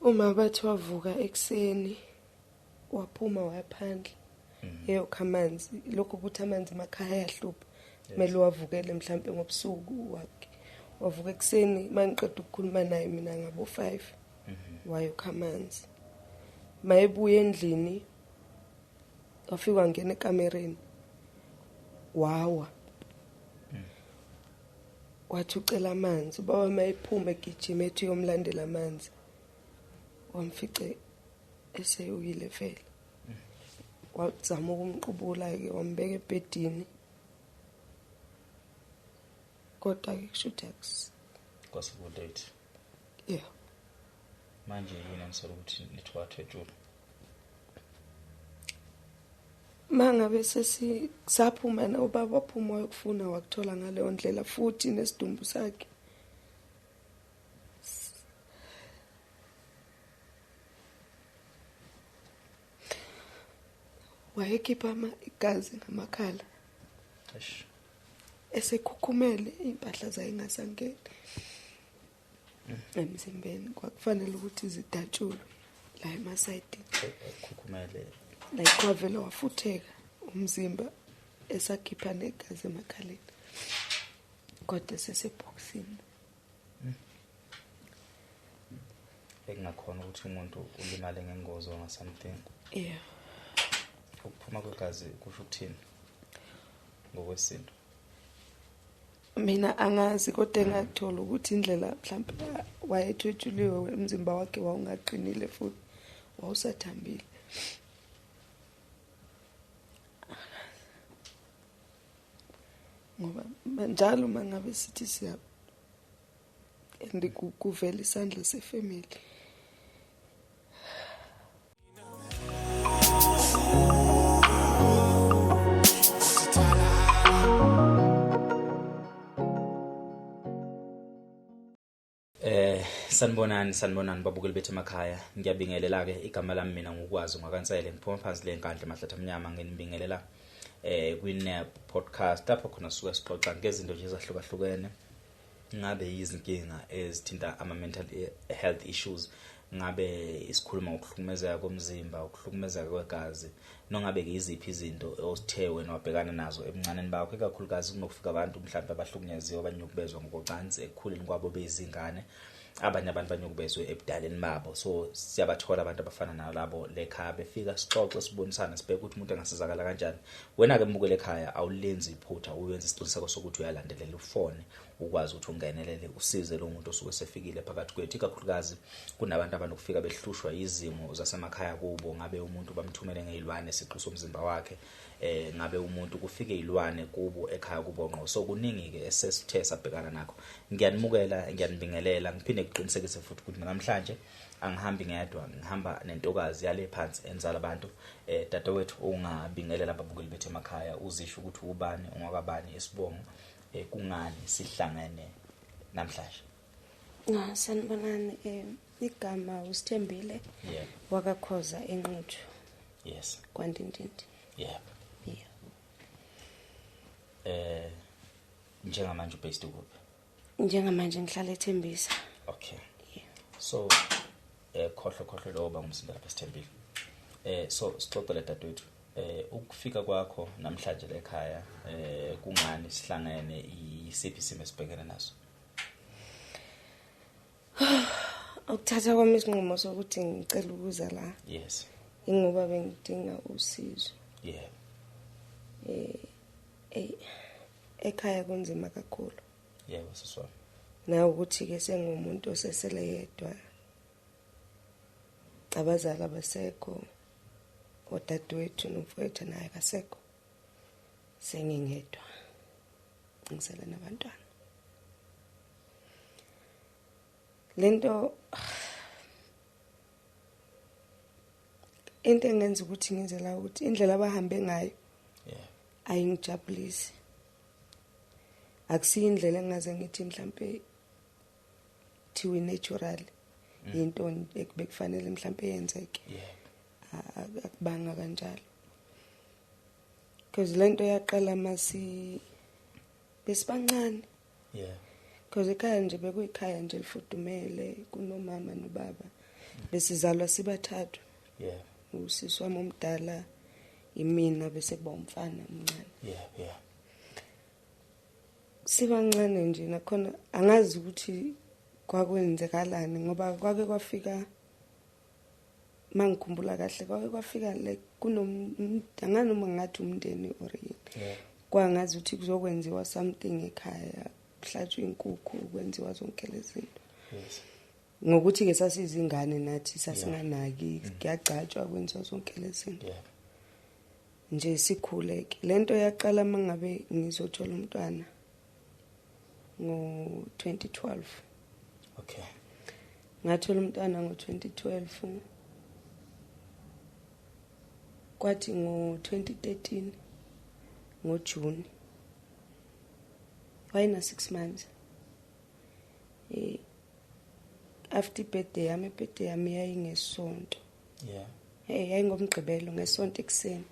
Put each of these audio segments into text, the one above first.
Uma bathi wavuka ekuseni waphuma waya phandle eyokha amanzi, lokho ukuthi amanzi emakhaya ayahlupha, kumele wavukele mhlampe ngobusuku wakhe. Wavuka ekuseni mangiqeda ukukhuluma naye mina ngabo 5 wayokha amanzi. Mayebuya endlini wafika wangena ekamereni wawa. Wathi ucela amanzi, ubaba mayephuma egijima ethi uyomlandela amanzi, wamfice eseyukile vele. Wazama ukumqubula-ke wambeka ebhedini, kodwa-ke kusho ukuthi Kwase-late. Yeah. Manje yini enisola ukuthi nithi wathwetshulwa? Mangabe saphuma na ubaba waphuma wayokufuna wakuthola ngaleyo ndlela, futhi nesidumbu sakhe wayekhipha igazi ngamakhala. Esekhukhumele, impahla zayingasangeni emzimbeni, kwakufanele ukuthi zidatshulwe la emasayidini. Ekhukhumele. Like wavele wafutheka umzimba esakhipha negazi emakhaleni, kodwa sesebhokisini. Ekungakhona ukuthi umuntu ulimale ngengozi or something. Yeah. Ukuphuma kwegazi kusho ukuthini ngokwesintu? Mina angazi, kodwa engakuthola ukuthi indlela mhlawumbe wayethwetshuliwe umzimba wakhe wawungaqinile futhi wawusathambile. Ngoba njalo mangabe sithi siya and kuvela isandla sefamily. Sanibonani, sanibonani babukeli bethu emakhaya. Ngiyabingelela ke, igama lami mina ngukwazi ngwakaNsele, ngiphuma phansi le Nkandla eMahlathi Amnyama. Nginibingelela kwi-NAB podcast lapho khona sisuke sixoxa ngezinto nje ezahlukahlukene, ngabe izinkinga ezithinta ama mental health issues, ngabe isikhuluma ngokuhlukumezeka komzimba, ukuhlukumezeka kwegazi, nongabe ke iziphi izinto osithe wena wabhekana nazo ebuncaneni bakho, ikakhulukazi kunokufika abantu mhlawumbe abahlukunyeziwe, abanyukubezwa ngokocansi ekukhuleni kwabo beyizingane, abanye abantu banyukubezwe ebudaleni babo. So siyabathola abantu abafana nalabo lekhaya, befika sixoxe, sibonisane, sibheke ukuthi umuntu angasizakala kanjani. Wena ke mbukele ekhaya, awulenzi iphutha, uyenza isiqiniseko sokuthi uyalandelela ufone ukwazi ukuthi ungenelele usize lo muntu osuke sefikile phakathi kwethu. Ikakhulukazi kunabantu abanokufika behlushwa izimo zasemakhaya kubo, ngabe umuntu bamthumele ngezilwane siqu somzimba wakhe, ngabe umuntu kufike izilwane kubo ekhaya kubo ngqo. So kuningi ke esesithe sabhekana nakho. Ngiyanimukela, ngiyanibingelela, ngiphinde ngiqinisekise futhi ukuthi namhlanje angihambi ngedwa, ngihamba nentokazi yale phansi enzala abantu. Dadewethu, ungabingelela ababukeli bethu emakhaya, uzisho ukuthi ubani, ungakabani isibongo, kungani sihlangene namhlanje? Sanibonani, igama uSithembile. Yeah. Wakakhoza eNquthu. Yes. KwaNdindindi. Yeah. Yeah. Njengamanje ubased kuphi? Njengamanje ngihlala eThembisa. Okay. Yeah. So khohlo lo ba ngumsinda lapha eSithembile. So sixoxele dadewethu, ukufika kwakho namhlanje la ekhaya, kungani sihlangene, isiphi isimo esibhekene naso? Ukuthatha kwami isinqumo sokuthi ngicela ukuza la. Yes. Ingoba bengidinga usizo. Yeah. Ekhaya kunzima kakhulu. Yebo siswami. Na ukuthi ke sengumuntu osesele yedwa. Abazali abasekho, odadewethu nomfowethu naye akasekho. Sengingedwa. Ngisele nabantwana. Lento into engenza ukuthi ngize la ukuthi indlela abahambe ngayo Yeah. ayingijabulisi. Akusiyo indlela engaze ngithi mhlambe thiwe natural into bekufanele mhlambe yenzeke. Yeah. Akubanga kanjalo. Because lento yaqala masi besibancane. Yeah. Because ekhaya nje bekuyikhaya nje lifudumele, kunomama nobaba. Besizalwa sibathathu. Yeah. Usisi wami omdala, imina, bese kuba umfana omncane. Yeah. Sibancane nje nakhona angazi ukuthi kwakwenzekalani, ngoba kwake kwafika, mangikhumbula kahle, kwake kwafika like anganoma ngathi umndeni or yini. Yeah. Kwangazi ukuthi kuzokwenziwa something ekhaya, kuhlatshwe inkukhu, kwenziwa zonke lezi zinto. Yes. Ngokuthi ke sasizingane nathi sasinganaki, kuyagcatshwa, kwenziwa zonke lezi zinto. Yeah. Nje sikhuleke. Lento yaqala mangabe ngizothola umntwana ngo-2012. Okay. Ngathola umntwana ngo-2012. Kwathi ngo-2013 ngoJune wayena 6 months. After birthday yami yayingesonto. Yeah. Yayingomgqibelo ngesonto ekuseni.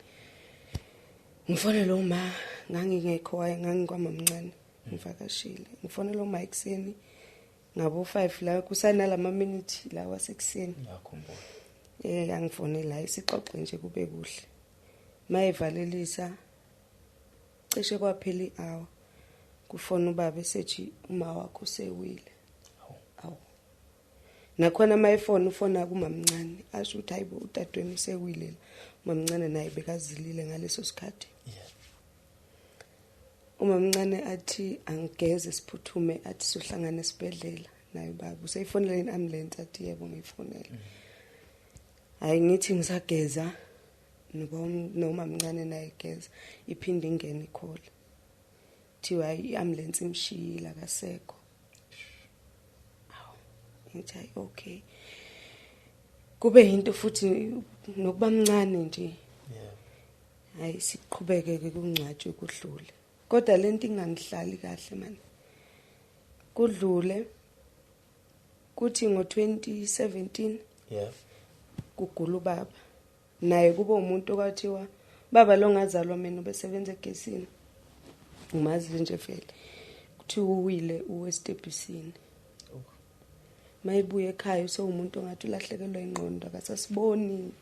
Ngifonele uma ngangingekho, ngangikwamamncane ngivakashile. Ngifonele uma ekuseni ngabo 5 la kusanalama minute la wasekuseni. Ngiyakhumbula. Angifonela isixoxe nje kube kuhle. Mayevalelisa cishe kwaphela i-hour. Kufona ubaba esethi uma wakho usewile. Awu. Nakhona mayefona ufona kumamncane asho ukuthi hayibo udadewenu usewile la. Umamncane naye bekazilile ngaleso sikhathi. Yeah. Umamncane athi angigeze siphuthume, athi sohlangana esibhedlela naye ubaba. Useyifonela i-ambulance, athi yebo ngiyifonela. Hayi ngithi ngisageza nomamncane naye egeza, iphinde ingene i-call. Kuthiwa hayi i-ambulance imshiyile akasekho. Awu, ngithi hayi okay. Kube into futhi nokuba mncane nje. Yeah. Hayi siqhubeke ke kungcwatshwe kudlule. Kodwa lento ingangihlali kahle man. Kudlule kuthi ngo-2017 Yeah. kugula ubaba. Naye kube umuntu okwathiwa baba lo ngazalwa mina ubesebenza egesini. Ngimazi nje vele. Kuthiwa uwile uwestebhisini. Mayibuye ekhaya usewumuntu ongathi ulahlekelwe ingqondo, akasasiboni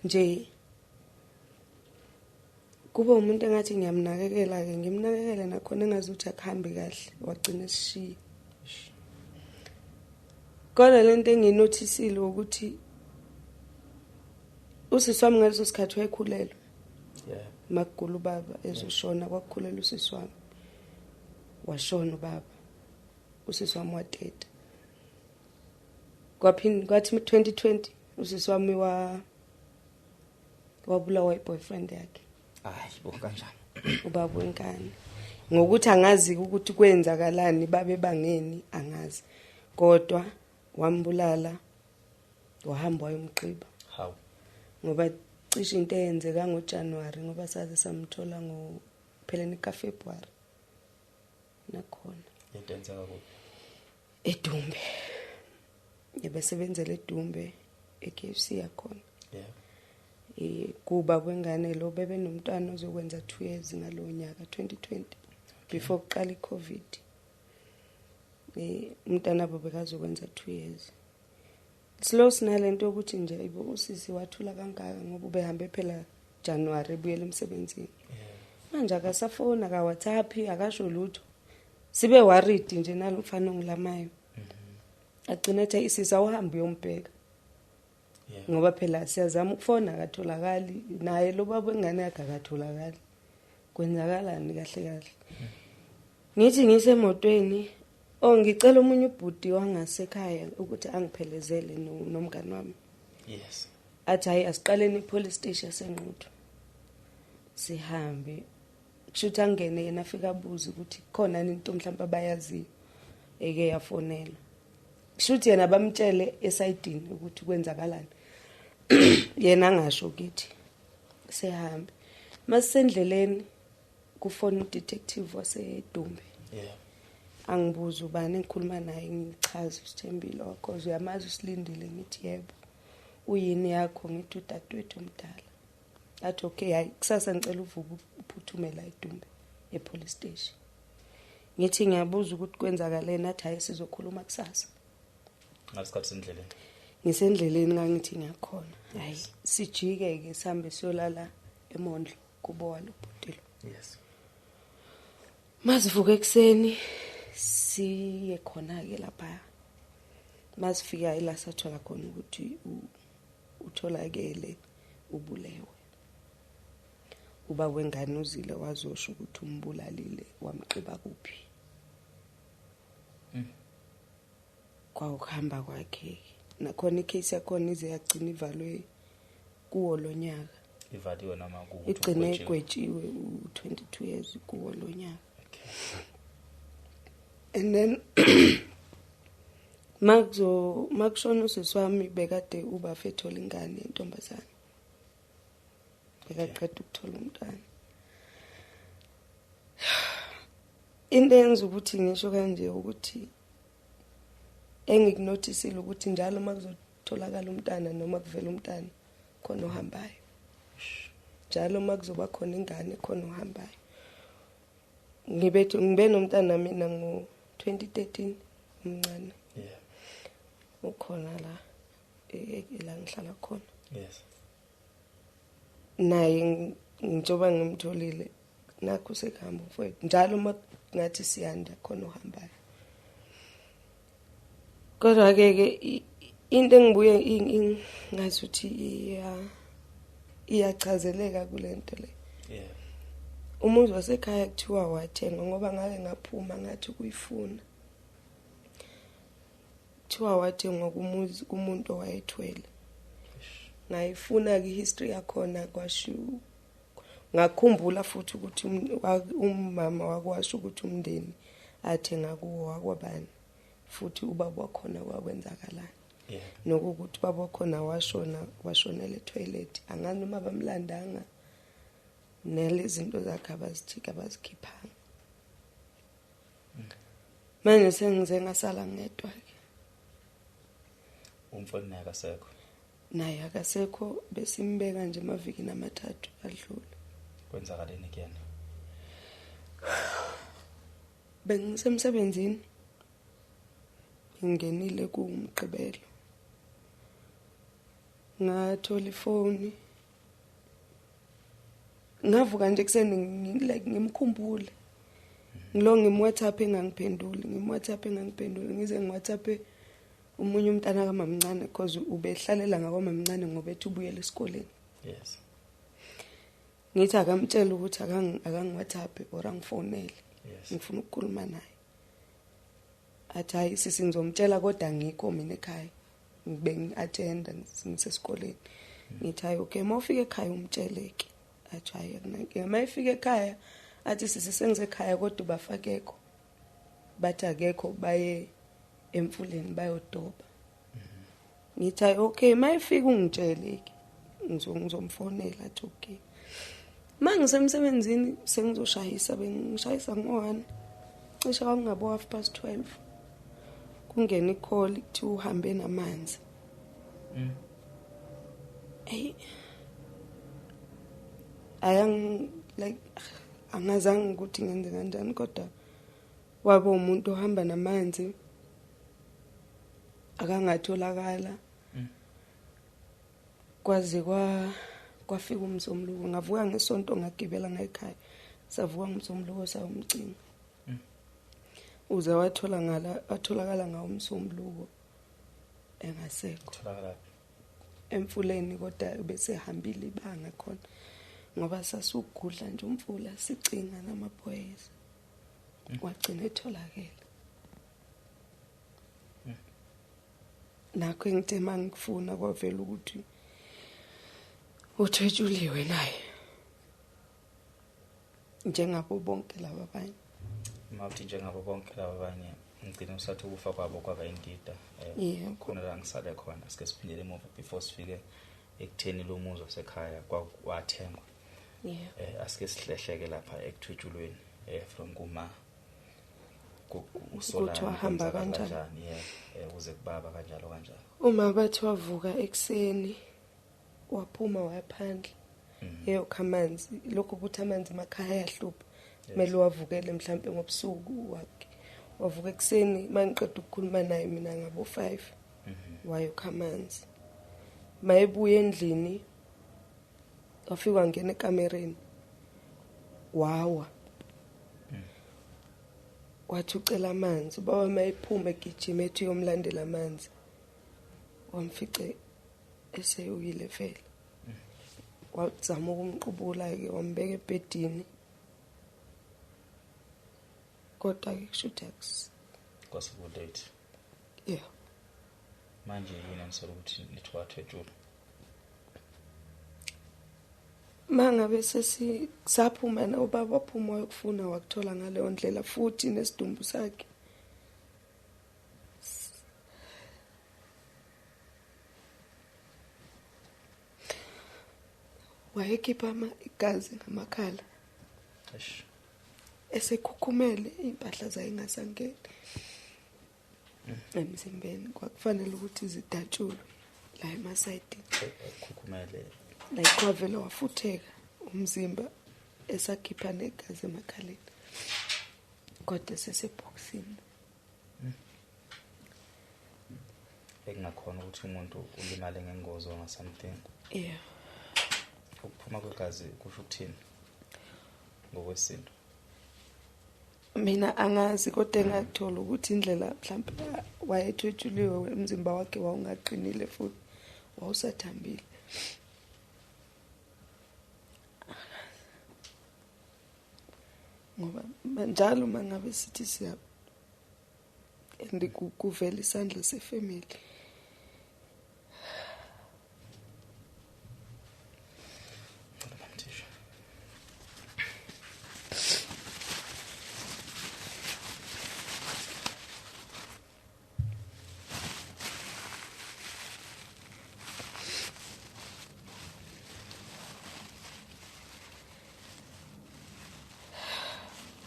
nje. Kube umuntu engathi ngiyamnakekela ke, ngimnakekele nakhona engazuthi akuhambi kahle, wagcina esishiya. Kodwa lento enginothisile ukuthi usisi wami ngaleso sikhathi wayekhulelwe. Yeah. Makugula ubaba ezoshona, kwakukhulelwa usisi wami. Washona ubaba. Usisi wami wateta. Kwaphinde kwathi 2020 usisi wami wabulawa i-boyfriend yakhe. Hayi bo kanjani? Ubaba wenkani. Ngokuthi angazi ukuthi kwenzakalani, babe bangeni angazi. Kodwa wambulala wahamba wayomgqiba. Hawu. Ngoba cishe into eyenzeka ngoJanuary, ngoba saze samthola ngopheleni kaFebruary. Nakhona. Into eyenzeka kuphi? eDumbe. Ebesebenzele eDumbe eKFC yakhona. Yeah. Kuba kwengane lo bebe nomntwana ozokwenza 2 years ngalo nyaka 2020 before kuqala iCovid. Umntwana abo bekazokwenza 2 years. Slow sinalento ukuthi nje ibo usisi wathula kangaka ngoba ubehambe phela January ebuyele emsebenzini. Manje akasafona, aka WhatsApp, akasho lutho. Sibe worried nje nalomfana ongilamayo. Agcina ethi isisi awuhambe uyombheka. Yeah. Ngoba phela siyazama ukufona akatholakali, naye lo baba wengane yakhe akatholakali. Kwenzakalani kahle kahle? Ngithi ngisemotweni, ngicela omunye ubhuti wangasekhaya ukuthi angiphelezele nomngani wami. Yes. Athi hayi asiqaleni ipolice station yaseNquthu. Sihambe. Kushuthi angene yena afika abuze ukuthi khona into mhlawumbe abayaziyo eke yafonela. Kushuthi yena bamtshele esayidini ukuthi kwenzakalani. Yena angasho kithi. Sihambe. Masisendleleni kufona udetective waseDumbe. Yeah. Angibuza ubani engikhuluma naye, ngichaze uSithembile wakho, uyamazi uSilindile, ngithi yebo. Uyini yakho? Ngithi udadewethu omdala. Athi okay, hayi kusasa ngicela uvuke uphuthume la eDumbe epolice station. Ngithi ngiyabuza ukuthi kwenzakaleni, athi hayi sizokhuluma kusasa. Ngasikhathi sendleleni. Ngisendleleni ngangithi ngiyakhona. Hayi, sijike ke sihambe siyolala eMondlo kubo walobhuti lo. Yes. Masivuka ekuseni siye khona ke lapha. Masifika ila sathola khona ukuthi utholakele ubulewe. Uba wengane uzile wazosho ukuthi umbulalile wamqiba kuphi. Kwawukuhamba kwakhe. Nakhona icase yakhona ize yagcina ivalwe kuwo lonyaka. Ivaliwe noma kuwukuthi igcine igwetshiwe u22 years kuwo lonyaka. Okay. And then makushona usisi wami bekade uba ethola ingane yentombazane. Bekaqeda ukuthola umntwana. Into eyenza ukuthi ngisho kanje ukuthi engikunotisile ukuthi njalo makuzotholakala umntana noma kuvela umntana khona ohambayo. Njalo makuzoba khona ingane khona ohambayo. Ngibe nomntana mina ngo-2013 umncane. Yeah. Ukhona la la ngihlala khona. Yes. Naye njengoba ngimtholile nakho sekuhamba mfowethu. Njalo makungathi siyanda khona ohambayo. Kodwa ke into engibuye ngazi ukuthi iyachazeleka kulento le. Yeah. Umuzi wasekhaya kuthiwa wathenga ngoba ngake ngaphuma ngathi kuyifuna. Kuthiwa wathengwa kumuzi kumuntu owayethwele. Ngayifuna ke history yakhona kwasho. Ngakhumbula futhi ukuthi umama wakwasho ukuthi umndeni athenga kuwo wakwabani futhi ubaba wakhona kwakwenzakalani. Yeah. Nokuthi ubaba wakhona washonela etoilet. Angazi noma bamlandanga nalezinto zakhe abazithika abazikhiphanga. Manje sengize ngasala ngedwa ke. Umfana naye akasekho. Naye akasekho, besimbeka nje emavikini amathathu adlule. Kwenzakaleni kuyena? Bengisemsebenzini. Ngingenile kuMgqibelo. Ngathola ifoni. Ngavuka nje ekseni like ngimkhumbule. Ngilo ngimWhatsApp engangiphenduli, ngimWhatsApp engangiphenduli, ngize ngiWhatsApp umunye umntana kamamncane because ubehlalela ngakwamamncane ngoba ethi ubuyele esikoleni. Yes. Ngithi akamtshela ukuthi akangiWhatsApp or angifonele. Yes. Ngifuna ukukhuluma naye. Athi hayi sisi ngizomtshela kodwa ngikho mina ekhaya. Ngibe ngi-attenda ngisesikoleni. Ngithi hayi okay, mawufika ekhaya umtsheleke. Athi hayi akunankinga. Mayifika ekhaya athi sisi sengisekhaya kodwa bafakekho. Bathi akekho baye emfuleni bayodoba. Ngithi hayi okay, mayifika ungitsheleke. Ngizomfonela athi okay. Mangisemsebenzini sengizoshayisa, bengishayisa ngo1. Cishe kwakungabo 12:30. Kungena icall kuthi uhambe namanzi. Hey. Ayang like angazange ukuthi ngenze kanjani kodwa waba umuntu ohamba namanzi akangatholakala. Kwaze kwafika umsombuluko, ngavuka ngesonto ngagibela ngayikhaya. Savuka ngomsombuluko sayomcinga. Uze wathola ngala watholakala ngawo umsombuluko engasekho. Tholakala emfuleni kodwa bese hambile ibanga khona ngoba sasugudla nje umfula sicinga namaphoyisa. Wagcina etholakele. Nakho engithe mangifuna kwavela ukuthi uthwetshuliwe naye njengabo bonke laba abanye. Mawuthi njengabo bonke laba abanye ngicina usathi ukufa kwabo kwaba indida. Khona la ngisale khona sike siphindele emuva before sifike ekutheni lo muzi wasekhaya kwathengwa. Asike sihlehleke lapha ekuthwetshulweni from kuma usola hamba kanjani uze kubaba kanjalo kanjalo. Uma bathi wavuka ekseni waphuma wayaphandle eyokha amanzi, lokho ukuthi amanzi emakhaya ayahlupha. Kumele wavukele mhlambe ngobusuku wakhe. Wavuka ekseni mangiqeda ukukhuluma naye mina ngabo 5. Wayokha amanzi. Mayebuya endlini wafika wangena ekamereni wawa. Wathi ucela amanzi, ubaba mayephuma egijima ethi uyomlandela amanzi, wamfice eseyukile vele. Wazama ukumqubula-ke wambeka ebhedini, kodwa-ke kusho ukuthi kwaseku-late. Yeah. Manje yini enisola ukuthi nithi wathwetshulwa? Mangabe saphuma na ubaba waphuma wayokufuna wakuthola ngaleyo ndlela, futhi nesidumbu sakhe wayekhipha igazi ngamakhala. Esekhukhumele, iy'mpahla zayingasangeni emzimbeni, kwakufanele ukuthi zidatshulwe la emasayidini. Ekhukhumele. Like wavele wafutheka umzimba esakhipha negazi emakhaleni, kodwa sesebhokisini. Ekungakhona ukuthi umuntu ulimale ngengozi or something. Yeah. Ukuphuma kwegazi kusho ukuthini ngokwesintu? Mina angazi, kodwa engakuthola ukuthi indlela mhlawumbe wayethwetshuliwe umzimba wakhe wawungaqinile futhi wawusathambile. Ngoba njalo mangabe sithi siya and kuvela isandla sefamily.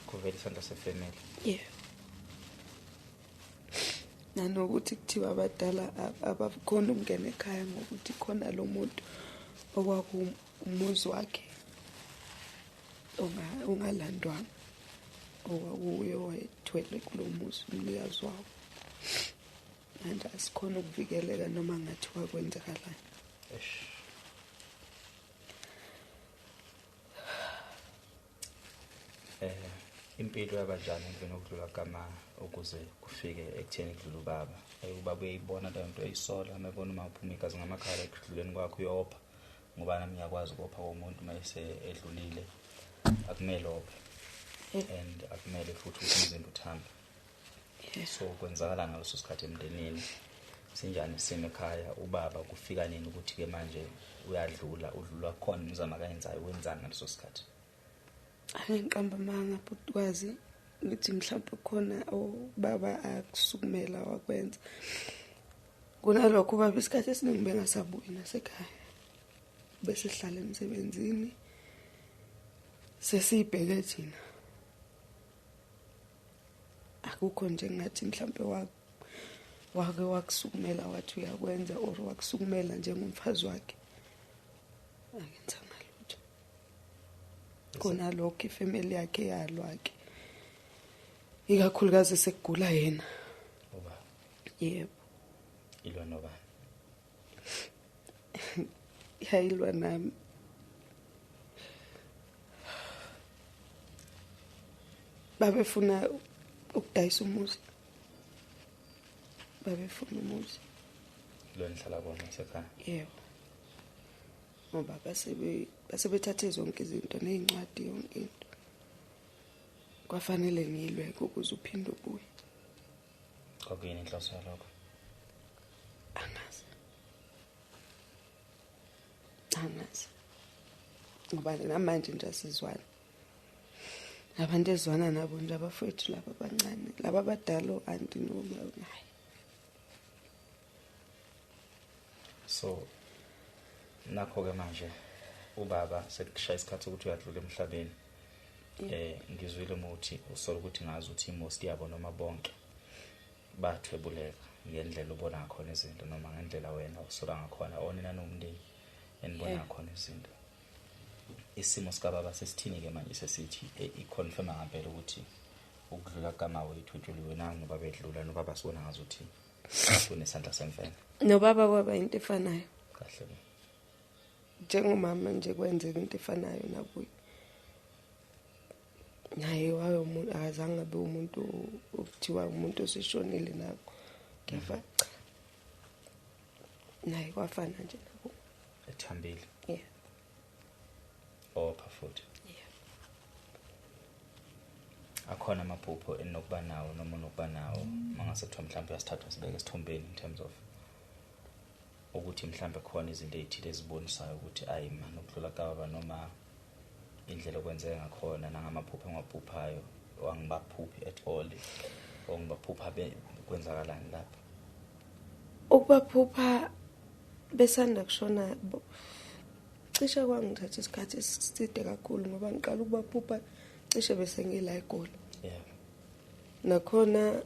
Kuvela isandla sefamily. Yeah. Nanokuthi kuthiwa abadala abakhona ukungena ekhaya ngokuthi khona lo muntu okwakuwumuzi wakhe ongalandwanga, okwakuye wayethwele kulo muzi umnikazi wawo. Manje asikhona ukuvikeleka noma ngathiwa kwenzakalani. Impilo yabanjani emveni kokudlula kama ukuze kufike ekutheni kudlula ubaba? Ubaba uyayibona leyo nto, uyayisola, uma ebona uma uphuma igazi ngamakhala ekudluleni kwakho uyopha, ngoba nami ngiyakwazi ukopha komuntu uma edlulile. Akumele ophe and akumele futhi ukuthi umzimba uthambe. So kwenzakala ngaleso sikhathi emndenini, sinjani isimo ekhaya? Ubaba kufika nini ukuthi-ke manje uyadlula, udlulwa khona imizamo akayenzayo, wenzani ngaleso sikhathi? Angiqamba amanga bhuti, ngithi mhlawumbe khona ubaba akusukumela wakwenza. Kunalokho ubaba isikhathi esiningi bengasabuyi nasekhaya, bese sihlala emsebenzini sesiyibheke thina. Akukho nje ngathi mhlawumbe wake wakusukumela wathi uyakwenza or wakusukumela njengomfazi wakhe, akenzanga lutho. Khona lokho ifamily yakhe yalwa-ke, ikakhulukazi sekugula yena. Ubaba? Yebo. Ilwa nobani? Yayilwa nami. Babefuna ukudayisa umuzi. Babefuna umuzi. Lo nihlala kona ekhaya? Yebo. Ngoba basebethathe zonke izinto ney'ncwadi yonke into. Kwafanele ngilwe ukuze uphinde ubuye. Kwakuyini inhloso yalokho? Angazi. Angazi. Ngoba namanje nje asizwana. Abantu ezwana nabo nje abafowethu laba abancane, laba abadala o-anti noma hayi. So nakho-ke manje ubaba sekushaya isikhathi ukuthi uyadlula emhlabeni. Ngizwile ukuthi usola ukuthi ngazi ukuthi most yabo noma bonke bathwebuleka ngendlela obona ngakhona izinto noma ngendlela wena usola ngakhona onina nomndeni enibona ngakhona izinto. Isimo sikababa sesithini-ke manje sesithi i-confirma ngempela ukuthi ukudlula kukama wethu utshuliwe nangu nobaba edlula nobaba sibona ngazuthi Kunesandla semfene. Nobaba kwaba into efanayo. Kahle. Njengomama nje kwenzeka into efanayo nakuye. Naye waye umuntu akazange abe umuntu okuthiwa umuntu oseshonile nakho. Ngiyafa. Naye kwafana nje nabo. Ethambile. Yeah. Opha futhi. Yeah. Akhona amaphupho enokuba nawo noma onokuba nawo mangase kuthiwa mhlawumbe uyasithatha sibeke esithombeni in terms of ukuthi mhlawumbe khona izinto ezithile ezibonisayo ukuthi ayi man ukudlula kababa noma indlela okwenzeka ngakhona nangamaphupho engiwaphuphayo angibaphuphi at all ongibaphupha kwenzakalani lapha. Ukubaphupha besanda kushona cishe kwangithatha isikhathi eside kakhulu ngoba ngiqala ukubaphupha cishe bese ngila eGoli. Yeah. Nakhona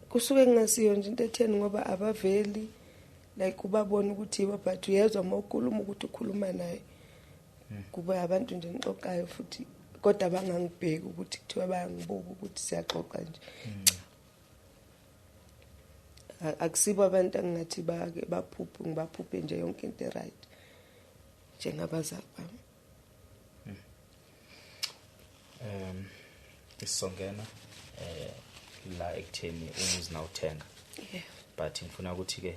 kusuke kungasiyo nje into etheni ngoba abaveli like ubabona ukuthi yibo but uyezwa uma ukhuluma ukuthi ukhuluma naye. Kuba abantu nje nixoxayo futhi kodwa bangangibheki ukuthi kuthiwa bayangibuka ukuthi siyaxoxa nje. Akusibo abantu engingathi bake baphuphe ngibaphuphe nje yonke into right njengabazali bami. Isizongena la ekutheni umuzi nawuthenga. Yeah. But ngifuna ukuthi ke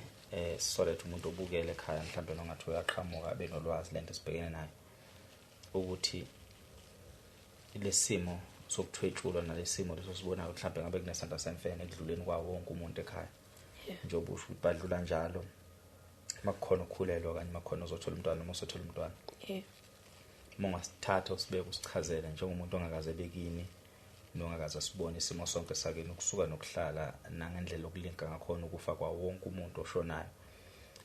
sisolethe umuntu obukele ekhaya mhlawumbe nongathi uyaqhamuka abe nolwazi lento esibhekene nayo ukuthi lesimo sokuthwetshulwa nalesimo leso sibonayo mhlawumbe ngabe kunesandla semfene ekudluleni kwawo wonke umuntu ekhaya. Njengoba usho ukuthi badlula njalo makukhona ukukhulelwa okanye makukhona uzothola umntwana noma usothola umntwana. Yeah. Uma ungasithatha usibeke usichazele njengomuntu ongakaze bekini nongakaze sibone isimo sonke sakini ukusuka nokuhlala nangendlela okulinka ngakhona ukufa kwa wonke umuntu oshonayo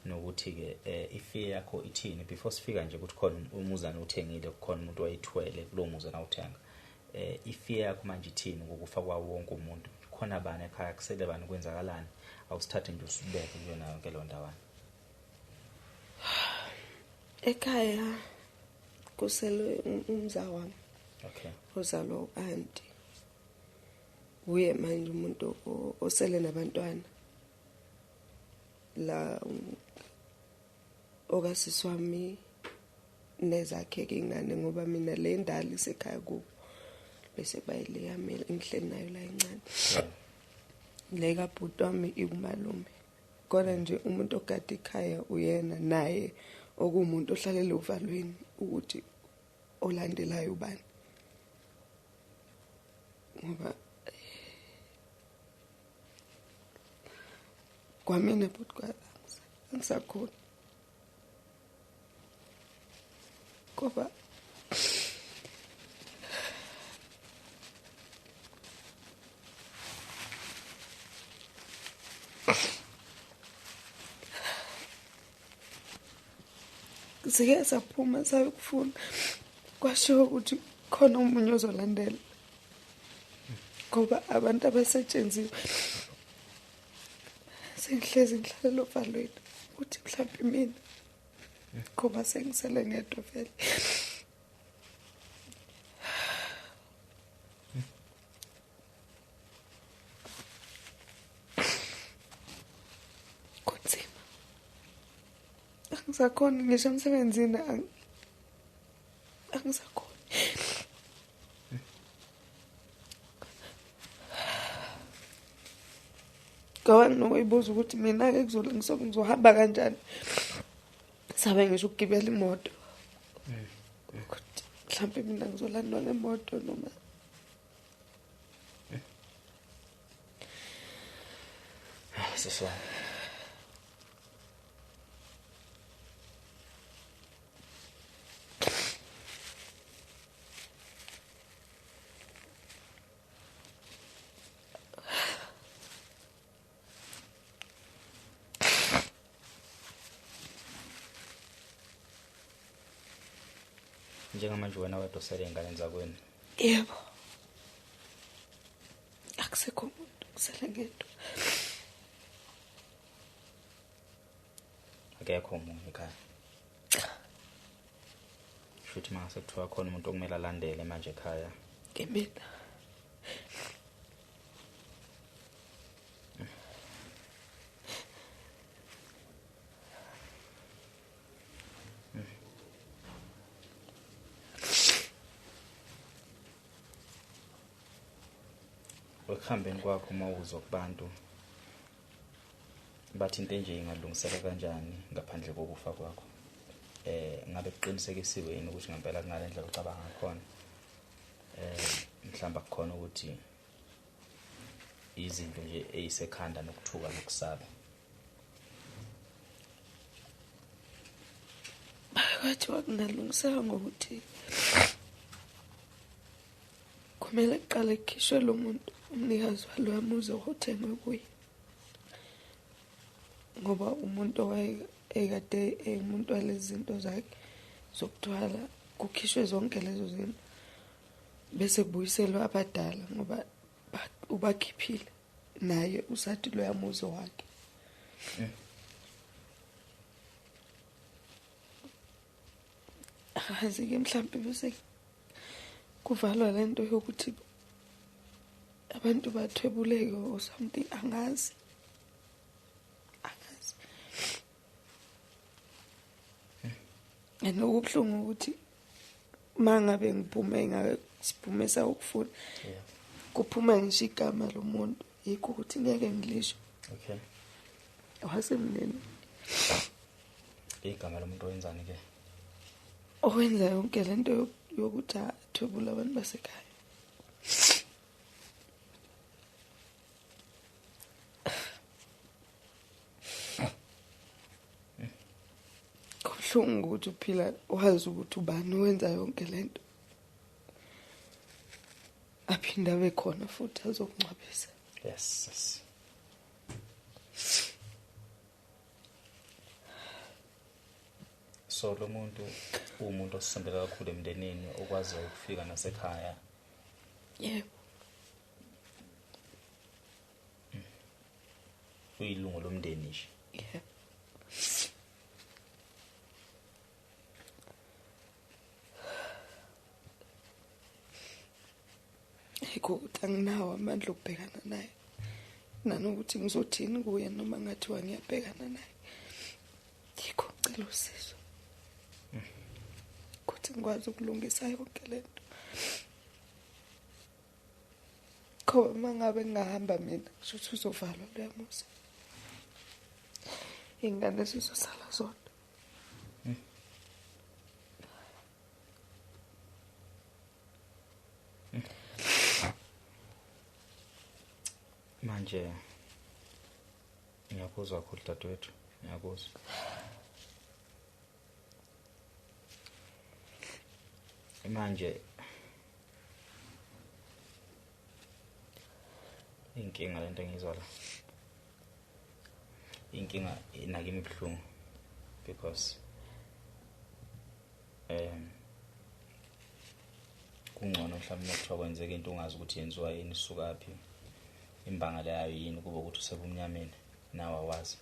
nokuthi ke ifear yakho ithini before sifika nje ukuthi khona umuzana uthengile kukhona umuntu wayithwele kulowo muzana awuthenga. Ifear yakho manje ithini ngokufa kwa wonke umuntu? Khona bani ekhaya, kusele bani, kwenzakalani? Awusithathe nje usibeke kuyona yonke leyo ndawana. Ekhaya kusele umza wami. Okay. Ozalwa u-anti. Uye manje umuntu osele nabantwana la okasisi wami nezakhe ke ingane ngoba mina le ndala isekhaya kubo bese bayile yami ngihleli nayo la encane. Le kabhuti wami ikumalume. Kodwa nje umuntu ogada ekhaya uyena naye okuwumuntu ohlalela uvalweni ukuthi olandelayo ubani. Ngoba kwamina bhuti angisakhona. Ngoba sike saphuma sayokufuna kwashiwo ukuthi khona omunye ozolandela ngoba abantu abasetshenziwe sengihlezi ngihlalela ovalweni ukuthi mhlawumbe mina ngoba sengisele ngedwa vele. Kunzima. Angisakhoni ngisho emsebenzini angisakhoni. Ngoba nginokuyibuza ukuthi mina-ke ngizohamba kanjani. Sabe ngisho ukugibela imoto. Ukuthi mhlawumbe mina ngizolandwa ngemoto noma siswami. Njengamanje wena wedwa usele ey'nganeni zakwenu? Yebo. Akusekho umuntu, ngisele ngedwa. Akekho omunye ekhaya? Cha. Shuthi mase kuthiwa khona umuntu okumele alandele manje ekhaya? Ekuhambeni kwakho uma uzwa kubantu bathi into enje ingalungiseka kanjani ngaphandle kokufa kwakho, ngabe kuqinisekisiwe yini ukuthi ngempela kungale ndlela ocabanga ngakhona? Mhlawumbe akukhona ukuthi izinto nje eyisekhanda nokuthuka nokusaba. Kwathiwa kungalungiseka ngokuthi kumele kuqale kukhishwe lo muntu umnikazi waloya muzi owawuthengwe kuye, ngoba umuntu owayekade engumuntu walezi zinto zakhe zokuthwala, kukhishwe zonke lezo zinto bese kubuyiselwa abadala, ngoba ubakhiphile naye usathi loya muzi wakhe. Akazi-ke mhlawumbe bese kuvalwa lento yokuthi abantu bathwebuleke or something, angazi. And okubuhlungu ukuthi uma ngabe ngiphume ngabe siphume sawukufuna, kuphuma ngisho igama lomuntu, yikho ukuthi ngeke ngilisho. Okay. Wasemndeni. Igama lomuntu wenzani ke? Owenza yonke lento yokuthi athwebule abantu basekhaya. Kubuhlungu ukuthi uphila wazi ukuthi ubani owenza yonke lento, aphinde abe khona futhi azokungcwabisa. Yes. So lo muntu uwumuntu osondela kakhulu emndenini, okwazi ukufika nasekhaya. Yebo. Uyilungu lomndeni nje. Yebo. Yikho ukuthi anginawo amandla okubhekana naye, nanokuthi ngizothini kuye noma ngathiwa ngiyabhekana naye. Yikho ngicela usizo ukuthi ngikwazi ukulungisa yonke lento. Khoba uma ngabe ngingahamba mina, kusho ukuthi uzovalwa loya muzi, iy'ngane zizosala zodwa. Manje ngiyakuzwa kakhulu dadewethu, ngiyakuzwa. Manje inkinga lento engizwa la, inkinga nakimi ibuhlungu because kungcono mhlawumbe kuthiwa kwenzeka into ungazi ukuthi yenziwa yini, isukaphi, imbangela yayo yini, kube ukuthi usebumnyameni nawe awazi.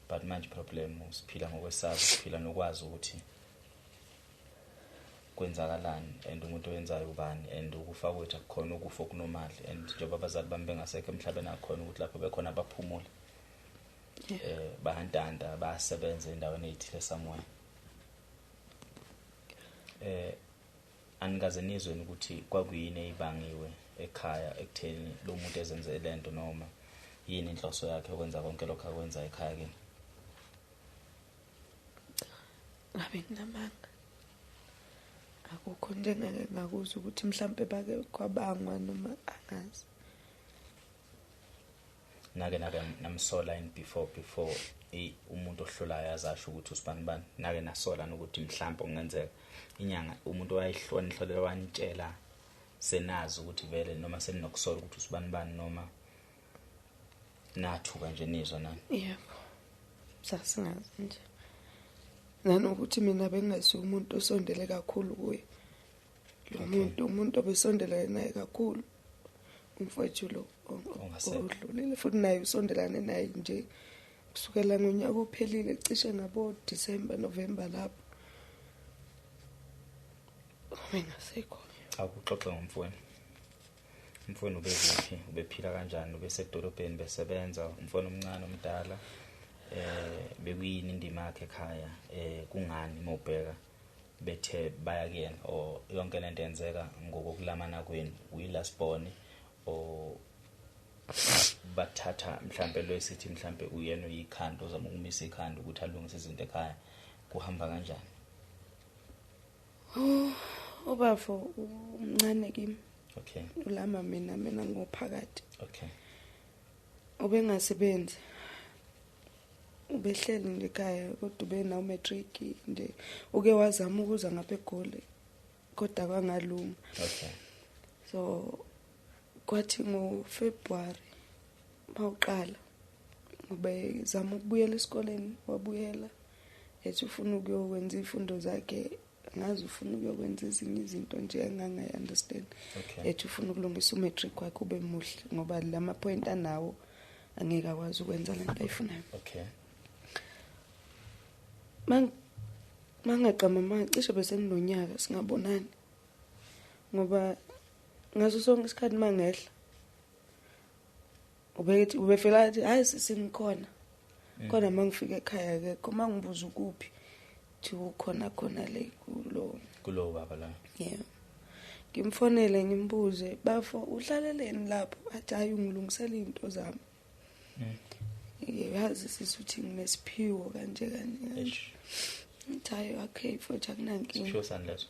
But manje problem siphila ngokwesaba, siphila nokwazi ukuthi kwenzakalani and umuntu oyenzayo ubani, and ukufa kwethu akukhona ukufa okunomali, and njengoba abazali bami bengasekho emhlabeni akukhona ukuthi lapho bekhona baphumule. Bahantanta bayasebenza endaweni eyithile somewhere. Anikaze nizwe ukuthi kwakuyini eyibangiwe ekhaya ekutheni lo muntu ezenze lento, noma yini inhloso yakhe yokwenza konke lokho akwenza ekhaya kini? Ngabe nginamanga, akukho nje engake ngakuzwa ukuthi mhlampe bake kwabangwa noma angazi. Nake namsola in before umuntu ohlolayo azasho ukuthi usibani bani, nake nasola nokuthi mhlampe kungenzeka inyanga umuntu owayehlonihlolela wanitshela senazi ukuthi vele noma seninokusola ukuthi usibani bani, noma nathuka nje nizwa nani? Yebo, sasingazi nje. Nanokuthi mina bengingasiye umuntu osondele kakhulu kuye lo muntu, umuntu obesondelane naye kakhulu umfowethu lo odlulile, futhi naye usondelane naye nje kusukela ngonyaka ophelile, cishe ngabo December November lapho bengasekho. Akuxoxe ngomfowenu. Umfowenu ubekuphi, ubephila kanjani, ubesedolobheni besebenza, umfowenu omncane omdala, bekuyini indima yakhe ekhaya, kungani mawubheka bethe baya kuyena, or yonke lento yenzeka ngokokulamana kwenu, uyi-last born O bathatha mhlambe lo esithi mhlambe uyena uyikhanda ozama ukumisa ikhanda ukuthi alungise izinto ekhaya, kuhamba kanjani? Ubafo umncane kimi. Okay. Ulama mina ngophakathi. Okay. Ubengasebenzi. Ubehleli nje ekhaya kodwa ubenawo matric nje. Uke wazama ukuza ngapha eGoli kodwa kwangalunga. Okay. So kwathi ngoFebruary mawuqala ubezama ukubuyela esikoleni, wabuyela ethi ufuna ukuyokwenza izifundo zakhe, ngazi ufuna ukuyokwenza ezinye izinto nje engangayi-understand. Okay. Ethi ufuna ukulungisa umatric wakhe ube muhle ngoba lama point anawo angeke akwazi ukwenza lento ayifunayo. Okay. Mangaqama cishe bese nginonyaka singabonani ngoba ngaso sonke isikhathi mangehla ubethi ubefela athi hayi sisi ngikhona khona mangifika ekhaya akekho, mangibuza ukuphi thi ukhona khona le kulo baba la. Yeah. Ngimfonele ngimbuze bafo uhlaleleni lapho, athi hayi ungilungisela izinto zami. Yazi sisi uthi nginesiphiwo kanje kanje. Ngithi hayi okay futhi akunankinga. Isiphiwo sani leso?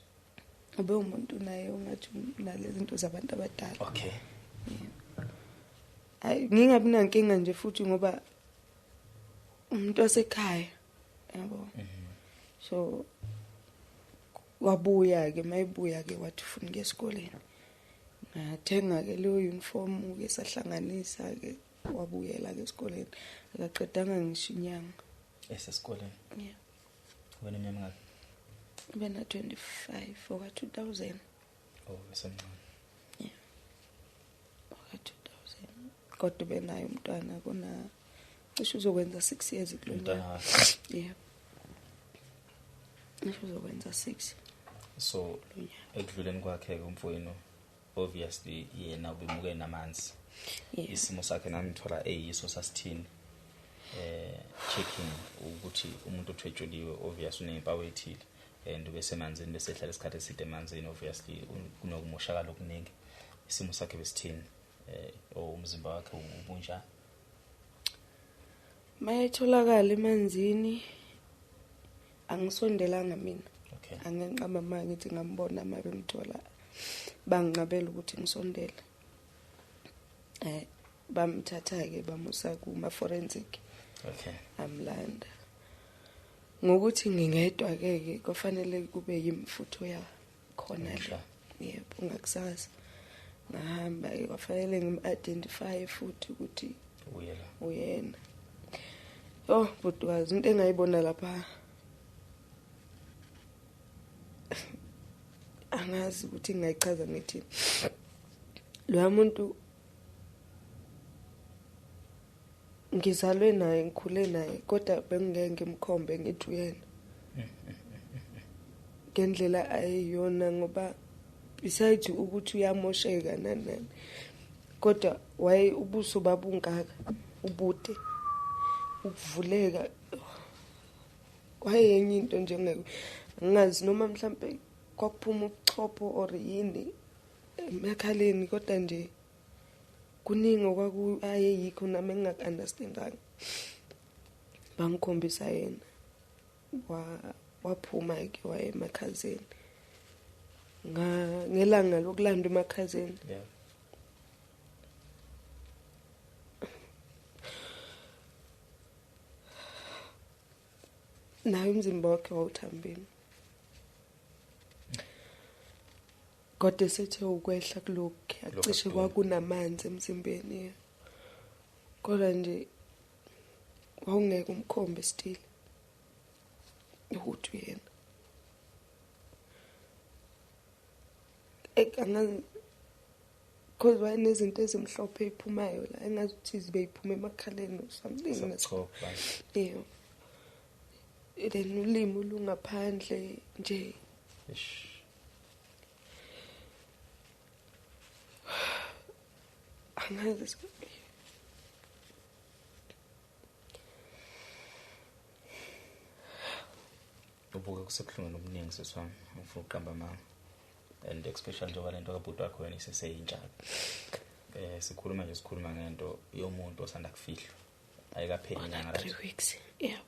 Ube umuntu naye ungathi unalezi zinto zabantu abadala. Okay. Hayi ngingabi nankinga nje futhi ngoba umuntu osekhaya yabo. So wabuya ke mayibuya ke wathi ufuna ukuya esikoleni. Ngathenga ke leyo uniform ke sahlanganisa ke wabuyela ke esikoleni. Akaqedanga ngisho inyanga esesikoleni. Yeah. Wena iminyaka mingaki? Bena 25 oka 2000. Oh, besemncane. Yeah. Oka 2000. Kodwa benayo umntwana kona cishe uzokwenza 6 years kulonyaka. Yeah. Cishe uzokwenza 6. So ekudluleni kwakhe ke umfowenu obviously yena ubemuke namanzi. Yeah. Isimo sakhe namthola eyiso sasithini? Checking ukuthi umuntu othwetshuliwe obviously unezimpawu ethile and bese emanzini bese ehlala isikhathi eside emanzini obviously kunokumoshakala okuningi. Isimo sakhe besithini? Umzimba wakhe ubunjani? Mayetholakala emanzini angisondelanga mina. Okay. Angenqaba manje ngithi ngambona mabemthola banginqabela ukuthi ngisondele. Bamthatha ke bamusa kuma forensic. Okay. Amlanda. Ngokuthi ngingedwa ke kufanele kube yimfutho ya khona le. Yebo ngakusasa. Ngahamba ke kwafanele ngim-identify futhi ukuthi uyena. Uyena. Oh, budwazi into engayibona lapha. Angazi ukuthi ngingayichaza ngithini. Lo muntu ngizalwe naye ngikhule naye kodwa bengingeke ngimkhombe ngithi uyena. Ngendlela ayiyona ngoba besides ukuthi uyamosheka nani kodwa waye ubuso babungaka ubude ukuvuleka wayenye into nje ngeke ngingazi noma mhlambe kwakuphuma ubuchopho or yini emakhaleni kodwa nje kuningi okwaku ayeyikho nami engingaku-understandanga. Bangikhombisa yena waphuma ke waye emakhazeni ngelanga lokulanda emakhazeni. Yeah. Naye umzimba wakhe wawuthambile kodwa esethe ukwehla kulokhu cishe kwakunamanzi emzimbeni kodwa nje wawungeke umkhombe still ukuthi uyena. Angazi cause wayenezinto ezimhlophe eziphumayo la engazi ukuthi zibe iphuma emakhaleni or something. Yeah. Then ulimi lungaphandle nje. Angazi. Ubuka kusebuhlungu nobuningi seswami ngifuna ukuqamba amanga and especially njengoba lento kabhuti wakho wena iseseyintsha. Sikhuluma nje, sikhuluma ngento yomuntu osanda kufihlwa, ayikapheli inyanga. 3 weeks, yebo.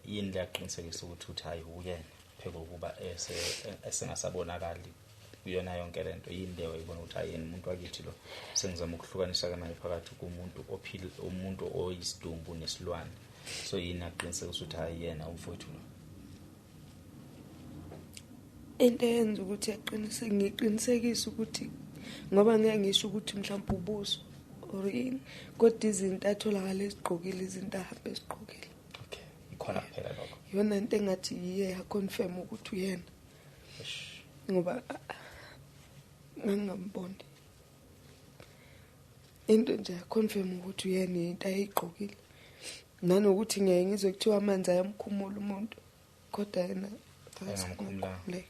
Yini leyaqinisekisa ukuthi hayi uyena pheko kuba esengasabonakali kuyona yonke lento? Yini leyo ayibona ukuthi hayi yena umuntu wakithi lo? Sengizama ukuhlukanisa ke manje phakathi kumuntu ophila, umuntu oyisidumbu nesilwane. So yini aqinisekisa ukuthi hayi yena umfowethu lo? Into eyenza ukuthi aqinise, ngiqinisekise ukuthi, ngoba ngeke ngisho ukuthi mhlawumbe ubuso or yini, kodwa izinto atholakala ezigqokile, izinto ahambe ezigqokile. Okay, ikhona kuphela lokho. Iyona into engathi yiye yaconfirm ukuthi uyena, ngoba ngangingamboni. Into nje yaconfirm ukuthi uyena into ayigqokile, nanokuthi ngeke ngizwe kuthiwa amanzi ayamkhumula umuntu, kodwa yena Engamkhumulanga.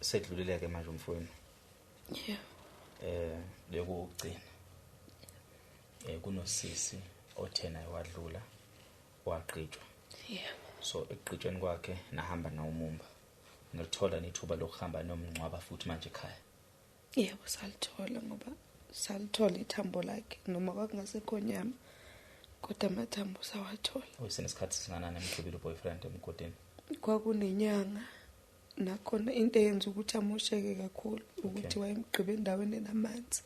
Sedlulile ke manje umfowenu. Yeah. Lekugcina. Kunosisi othe naye wadlula, wagqitshwa. Yeah. So ekugqitshweni kwakhe nahamba nawumumba. Nilithola nethuba lokuhamba nomngcwaba futhi manje ekhaya. Yebo, salithola, ngoba salithola ithambo lakhe, noma kwakungasekho nyama, kodwa amathambo sawathola. Usenesikhathi singanani emgqibile boyfriend emgodini? Kwakunenyanga, nakhona into eyenza ukuthi amosheke kakhulu ukuthi wayemgqibe endaweni enamanzi.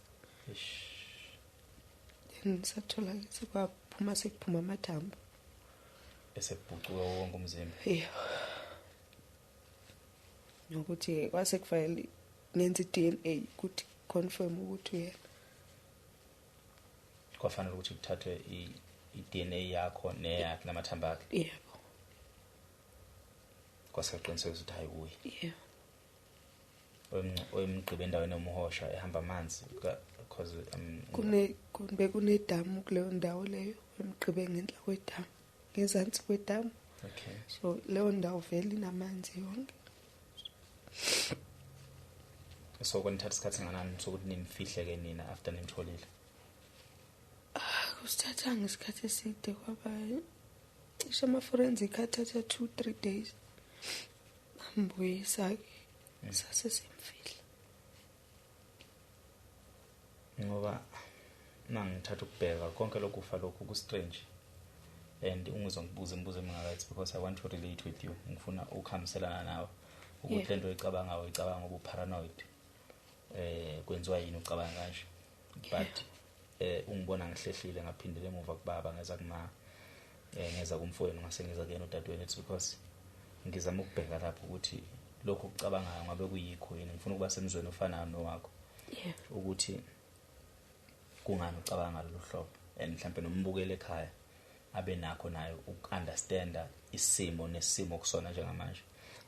Then sathola ke sekwaphuma, sekuphuma amathambo. Esebhucuka wonke umzimba. Yebo. Nokuthi kwase kufanele ngenze i-DNA ukuthi confirm ukuthi uyena. Kwafanele ukuthi kuthathwe i-DNA yakho neyakhe namathambo akhe. Yebo. Kwase kuqinisekisa ukuthi hayi kuye. Yebo. Oyemgqibe endaweni yomhosha ehamba amanzi because Bekunedamu kuleyo ndawo leyo, emgqibe ngenhla kwedamu, ngezansi kwedamu. Okay. So leyo ndawo vele inamanzi yonke. So kwanithatha isikhathi singanani sokuthi nimfihle ke nina after nimtholile? Kusithathanga isikhathi eside, kwaba cishe ama-forensic athatha 2-3 days. Ambuyisa ke, sase simfihla. Ngoba mangithatha ukubheka konke lokufa lokhu ku strange, and ungizwa ngibuza imibuzo emingaka, it's because I want to relate with you. Ngifuna ukuhambiselana nawe ukuthi lento oyicabangayo uyicabanga ngoba uparanoid. Kwenziwa yini ucabanga kanje? But ungibona ngihlehlile ngaphindele emuva kubaba, ngeza kuma ngeza kumfowenu, ngase ngiza kuyena udadewenu. It's because ngizama ukubheka lapho ukuthi lokho okucabangayo ngabe kuyikho yini. Ngifuna ukuba semzweni ofanayo nowakho. Ukuthi kungani ucabanga lolu hlobo, and mhlambe nombukele ekhaya abe nakho nayo ukunderstanda isimo nesimo kusona njengamanje.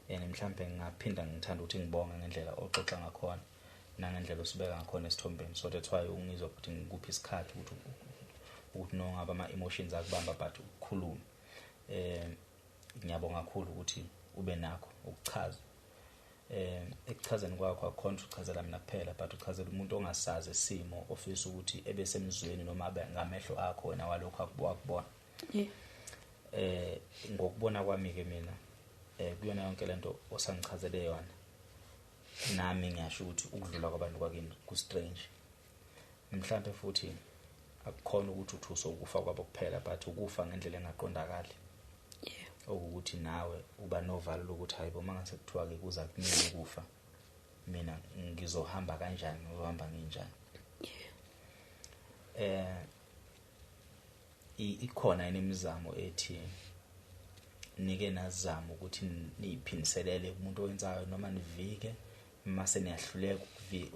And mhlambe ngingaphinda ngithanda ukuthi ngibonge ngendlela oxoxa ngakhona nangendlela osibeka ngakhona esithombeni. So that's why ungizwa ukuthi ngikuphi isikhathi ukuthi nongaba ama emotions akubamba but ukukhuluma. Ngiyabonga kakhulu ukuthi ube nakho ukuchaza. Ekuchazeni kwakho akukhona ukuchazela mina kuphela, but uchazela umuntu ongasazi isimo, ofisa ukuthi ebesemzweni noma abe ngamehlo akho wena walokho akubona. Ngokubona kwami ke mina, kuyona yonke lento osangichazele yona, nami ngiyasho ukuthi ukudlula kwabantu kwakini ku strange. Mhlambe futhi akukhona ukuthi uthuse ukufa kwabo kuphela, but ukufa ngendlela engaqondakali. Okuthi nawe uba novalo lokuthi hayibo mangase kuthiwa ke kuza kumina ukufa, mina ngizohamba kanjani, ngizohamba nginjani. Ikhona imizamo ethi nike nazama ukuthi niphindiselele umuntu owenzayo noma nivike, mase niyahluleka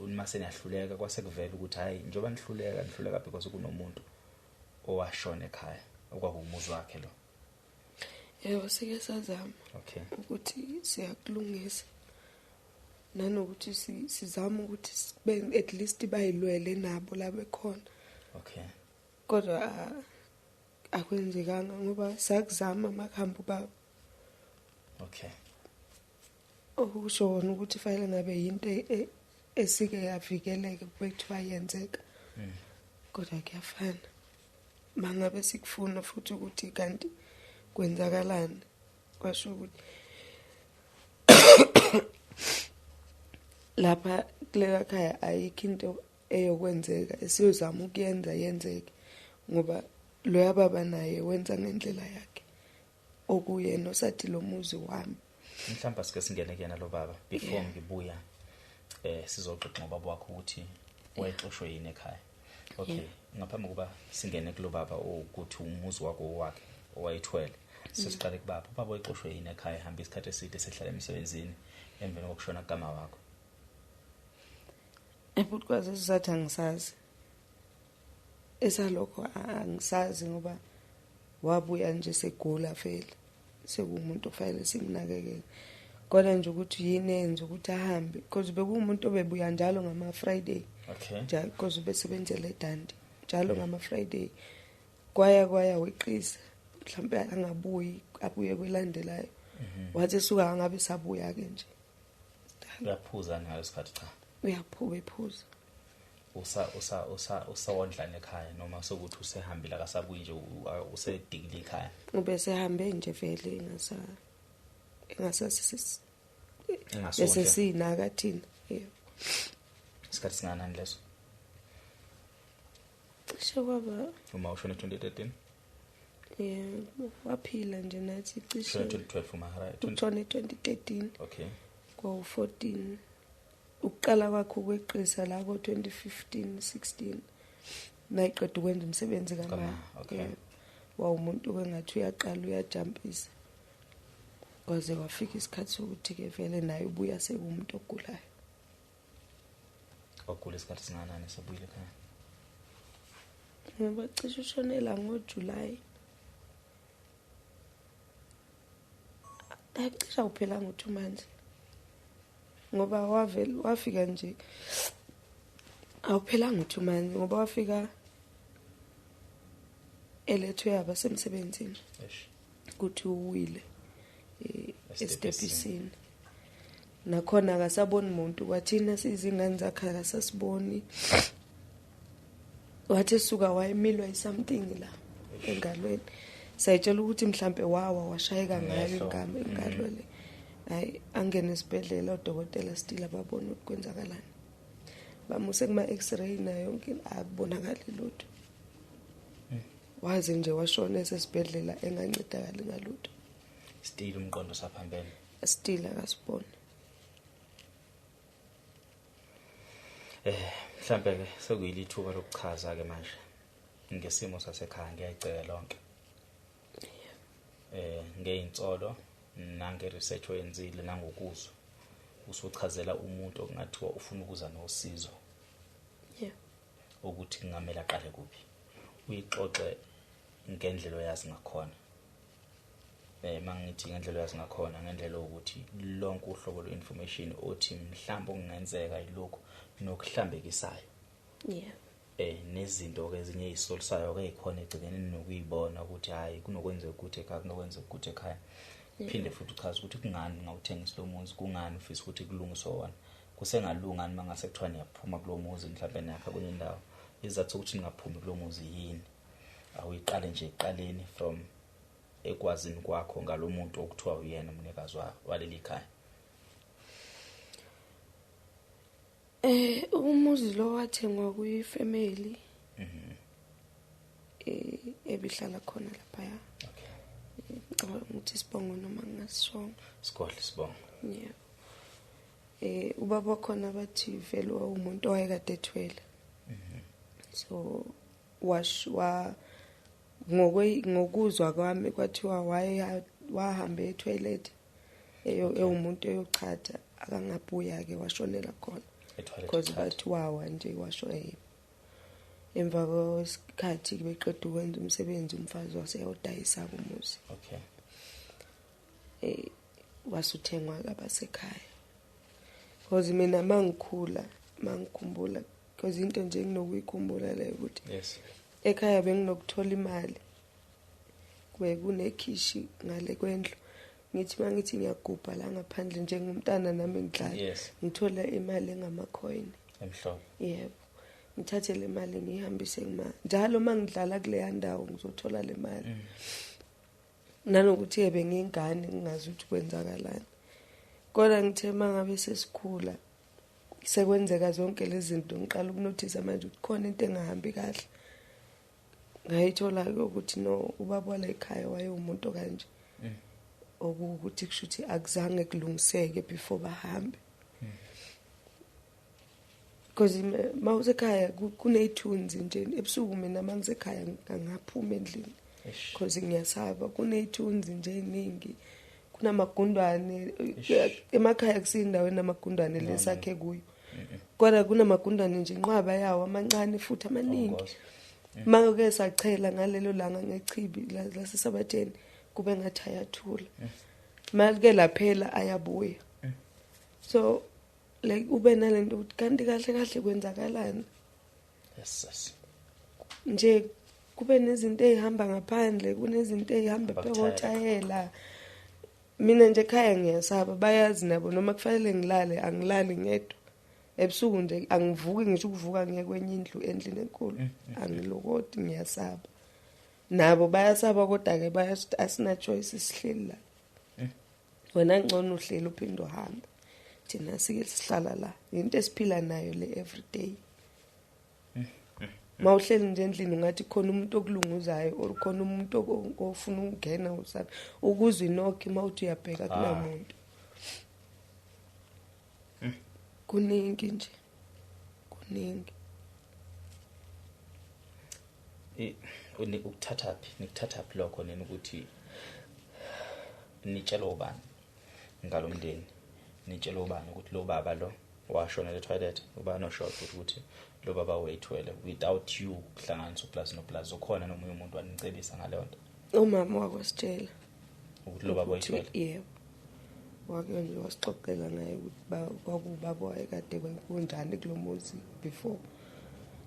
mase niyahluleka kwase kuvela ukuthi hayi njengoba nihluleka because kunomuntu owashona ekhaya okwakuwumuzi wakhe lo. Yebo, sike sazama ukuthi siyakulungisa, nanokuthi sizama ukuthi at least bayilwele nabo labekhona. Kodwa akwenzekanga ngoba sakuzama amakhambi baba. Okusho wona ukuthi fanele ngabe yinto esike yavikeleka kube kuthiwa yenzeka. Kodwa kuyafana mangabe sikufuna futhi ukuthi kanti Kwenzakalani? Kwasho ukuthi lapha kulela khaya ayikho into eyokwenzeka esiyozama ukuyenza yenzeke, ngoba loya baba naye wenza ngendlela yakhe, okuyena osathi lo muzi wami. Mhlawumbe sike singene kuyena lo baba before ngibuya, sizoxoxa ngobaba wakho ukuthi wayexoshwe yini ekhaya. Okay, ngaphambi kokuba singene kulo baba ukuthi umuzi wakho wakhe owayethwele, sesiqale kubaba. Ubaba wayexoshwe yini ekhaya, ehamba isikhathi eside sehlala emsebenzini emveni kokushona kukama wakho? Futhi kwazi isizathu angisazi. Esalokho angisazi, ngoba wabuya nje segula vele, sekuwumuntu ofanele simnakekele. Kodwa nje ukuthi yini enza ukuthi ahambe, because bekuwumuntu obebuya njalo ngama-Friday. Njalo, because ubesebenzela eDundee njalo ngama-Friday. Kwaya weqisa, mhlawumbe angabuyi, abuye kwelandelayo. Wathi esuka angabe sabuya-ke nje. Uyaphuza ngalesikhathi? Cha. Uyaphuza, ephuza. Usawondla ekhaya noma sokuthi usehambile akasabuyi nje, usedikile ekhaya? Ubesehambe nje vele, bese sinaka thina. Yebo. Isikhathi singanani leso? Cishe kwaba uma ushona 2013? Yebo, waphila nje nathi cishe 2012 uma, right? Ushone 2013. Okay. Kwawu-14. Ukuqala kwakho ukweqisa la ko-2015 16, nayiqeda ukwenza umsebenzi kama. Okay. Wawumuntu engathi uyaqala uyajampisa, kwaze kwafika isikhathi sokuthi-ke vele naye ubuya sekuwumuntu ogulayo. Wagula isikhathi singanani sebuyile ekhaya? Ngoba cishe ushonela ngoJulayi. Acishe awuphelanga u-2 months, ngoba wavele wafika nje awuphelanga u-2 months, ngoba wafika elethwe abasemsebenzini ukuthi uwile esitepisini. Nakhona akasaboni umuntu, kwathina sizingane zakhe akasasiboni. Wathi esuka wayemilwa isomething la engalweni, sayitshela ukuthi mhlambe wawa washayeka ngayo ingalo le. Hayi, angene esibhedlela odokotela still ababona ukuthi kwenzakalani. Bamuse kuma x-ray nayo yonke akubonakali lutho. Waze nje washona esesibhedlela engancedakali ngalutho. Still umqondo saphambene. Still akasiboni. Mhlambe ke sekuyilithuba lokuchaza ke manje ngesimo sasekhaya ngiyayicela lonke. Ngeyinsolo nange research oyenzile nangokuzwa usuchazela umuntu okungathiwa ufuna ukuza nosizo. Ukuthi kungamela aqale kuphi. Uyixoxe ngendlela oyazi ngakhona. Mangithi ngendlela oyazi ngakhona, ngendlela ukuthi lonke uhlobo lwe-information othi mhlawumbe okungenzeka yilokhu nokuhlambekisayo. Nezinto ke ezinye ezisolisayo ke ezikhona egcineni nokuyibona ukuthi hayi kunokwenzeka ukuthi ekhaya, kunokwenzeka ukuthi ekhaya. Phinde futhi uchaze ukuthi kungani ngawuthengisa lo muzi, kungani ufisa ukuthi kulungiswe wona. Kusengalunga mangase kuthiwa niyaphuma kulo muzi mhlawumbe niyakha kwenye indawo. Isizathu sokuthi ningaphumi kulo muzi yini? Awuyiqale nje eqaleni from ekwazini kwakho ngalomuntu okuthiwa uyena umnikazi waleli khaya. Umuzi lo wathengwa kuyifamily. Ebihlala khona lapha. Okay. Ngicabanga ukuthi isibongo noma ngingasishongo. Sigodle isibongo. Yeah. Ubaba khona bathi vele umuntu owayekade ethwele. So washwa ngokuzwa kwami kwathiwa wahamba etoilet ewumuntu eyochatha akangabuya ke washonela khona. Because bathi wawa nje washo emva kwesikhathi beqeda ukwenza umsebenzi umfazi waseyodayisa kumuzi. Okay. Wasuthengwa abasekhaya. Because mina mangikhula mangikhumbula, because into nje enginokuyikhumbula leyo ukuthi yes ekhaya benginokuthola imali, kube kunekhishi ngale kwendlu, ngithi mangithi ngiyagubha la ngaphandle njengomntana nami ngidlala, ngithola imali engamacoin emhlophe. Yebo, ngithathe le mali ngihambise kuma njalo mangidlala kuleya ndawo ngizothola le mali. Nanokuthi bengiyingane ngingazi ukuthi kwenzakalani. Kodwa ngithe mangabe sesikhula sekwenzeka zonke lezi zinto, ngiqala ukunothisa manje ukuthi khona into engahambi kahle. Ngayithola-ke ukuthi no, ubaba wala ekhaya wayewumuntu kanje. Okuwukuthi kusho ukuthi akuzange kulungiseke before bahambe. Because mawusekhaya kuney'thunzi nje ebusuku. Mina mangisekhaya angaphuma endlini because ngiyasaba, kuney'thunzi nje ey'ningi, kunamagundwane emakhaya. Kusiyindawo enamagundwane lesakhe kuyo, kodwa kunamagundwane nje inqwaba yawo, amancane futhi amaningi. Manje sachela ngalelo langa ngechibi laseSabatheni, kube ngathi ayathula. Manje laphela ayabuya. So like ube nalento ukuthi kanti kahle kahle kwenzakalani. Yes. Nje kube nezinto ey'hamba ngaphandle, kunezinto ey'hamba phekotayela. Mina nje ekhaya ngiyasaba, bayazi nabo. Noma kufanele ngilale, angilali ngedwa ebusuku nje, angivuki ngisho ukuvuka ngiye kwenye indlu endlini enkulu, angilokoti, ngiyasaba. Nabo bayasaba, kodwa-ke bayasho ukuthi asina choice, sihleli la. Wena ngcono uhleli uphinde uhambe, thina sike sihlala la, into esiphila nayo le every day. Mawuhleli nje endlini ungathi khona umuntu okulunguzayo or khona umuntu ofuna ukungena, usabe ukuzwa inokhi, mawuthi uyabheka kunamuntu. Kuningi nje, kuningi. Ukuthathaphi, nikuthathaphi lokho nini, ukuthi nitshelwe ubani ngalomndeni? Nitshelwe ubani ukuthi lo baba lo washonela etoilet? Ubani osho futhi ukuthi lo baba wayethwele without you kuhlanganisa uplus noplus? Ukhona nomunye umuntu wanicebisa ngaleyo nto? Umama wakwasitshela. Ukuthi lo baba wayethwele? Yebo, wake nje wasixoxela ngaye ukuthi kwakuwubaba wayekade kunjani kulo muzi before,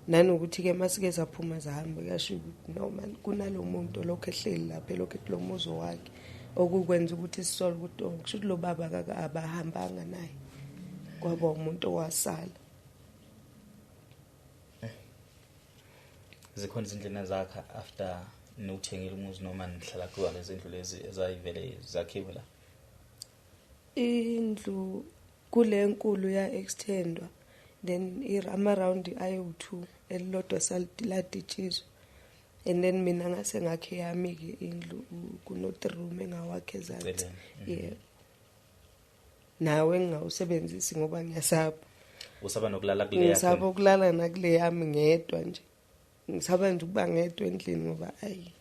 nanokuthi-ke masike saphuma sahamba, kuyasho ukuthi noma kunalo muntu olokhu ehleli lapha, elokhu ethi lo muzi wakhe, okukwenza ukuthi sisole ukuthi oh, kusho ukuthi lo baba abahambanga naye, kwaba umuntu owasala. Zikhona izindlela zakha after niwuthengile umuzi, noma nihlala kuwa lezi ndlu lezi ezayivele zakhiwe la? Indlu kule nkulu ya extendwa, then ama-round ayiwu-2, elilodwa laditshizwa, and then mina ngase ngakhe yami-ke indlu, kuno-three room engawakhe ezansi. Eceleni. Yebo, nawe ngingawusebenzisi ngoba ngiyasaba. Usaba nokulala kule Ngisaba yakho? ukulala nakule yami ngedwa nje, ngisaba nje ukuba ngedwa endlini ngoba ayi,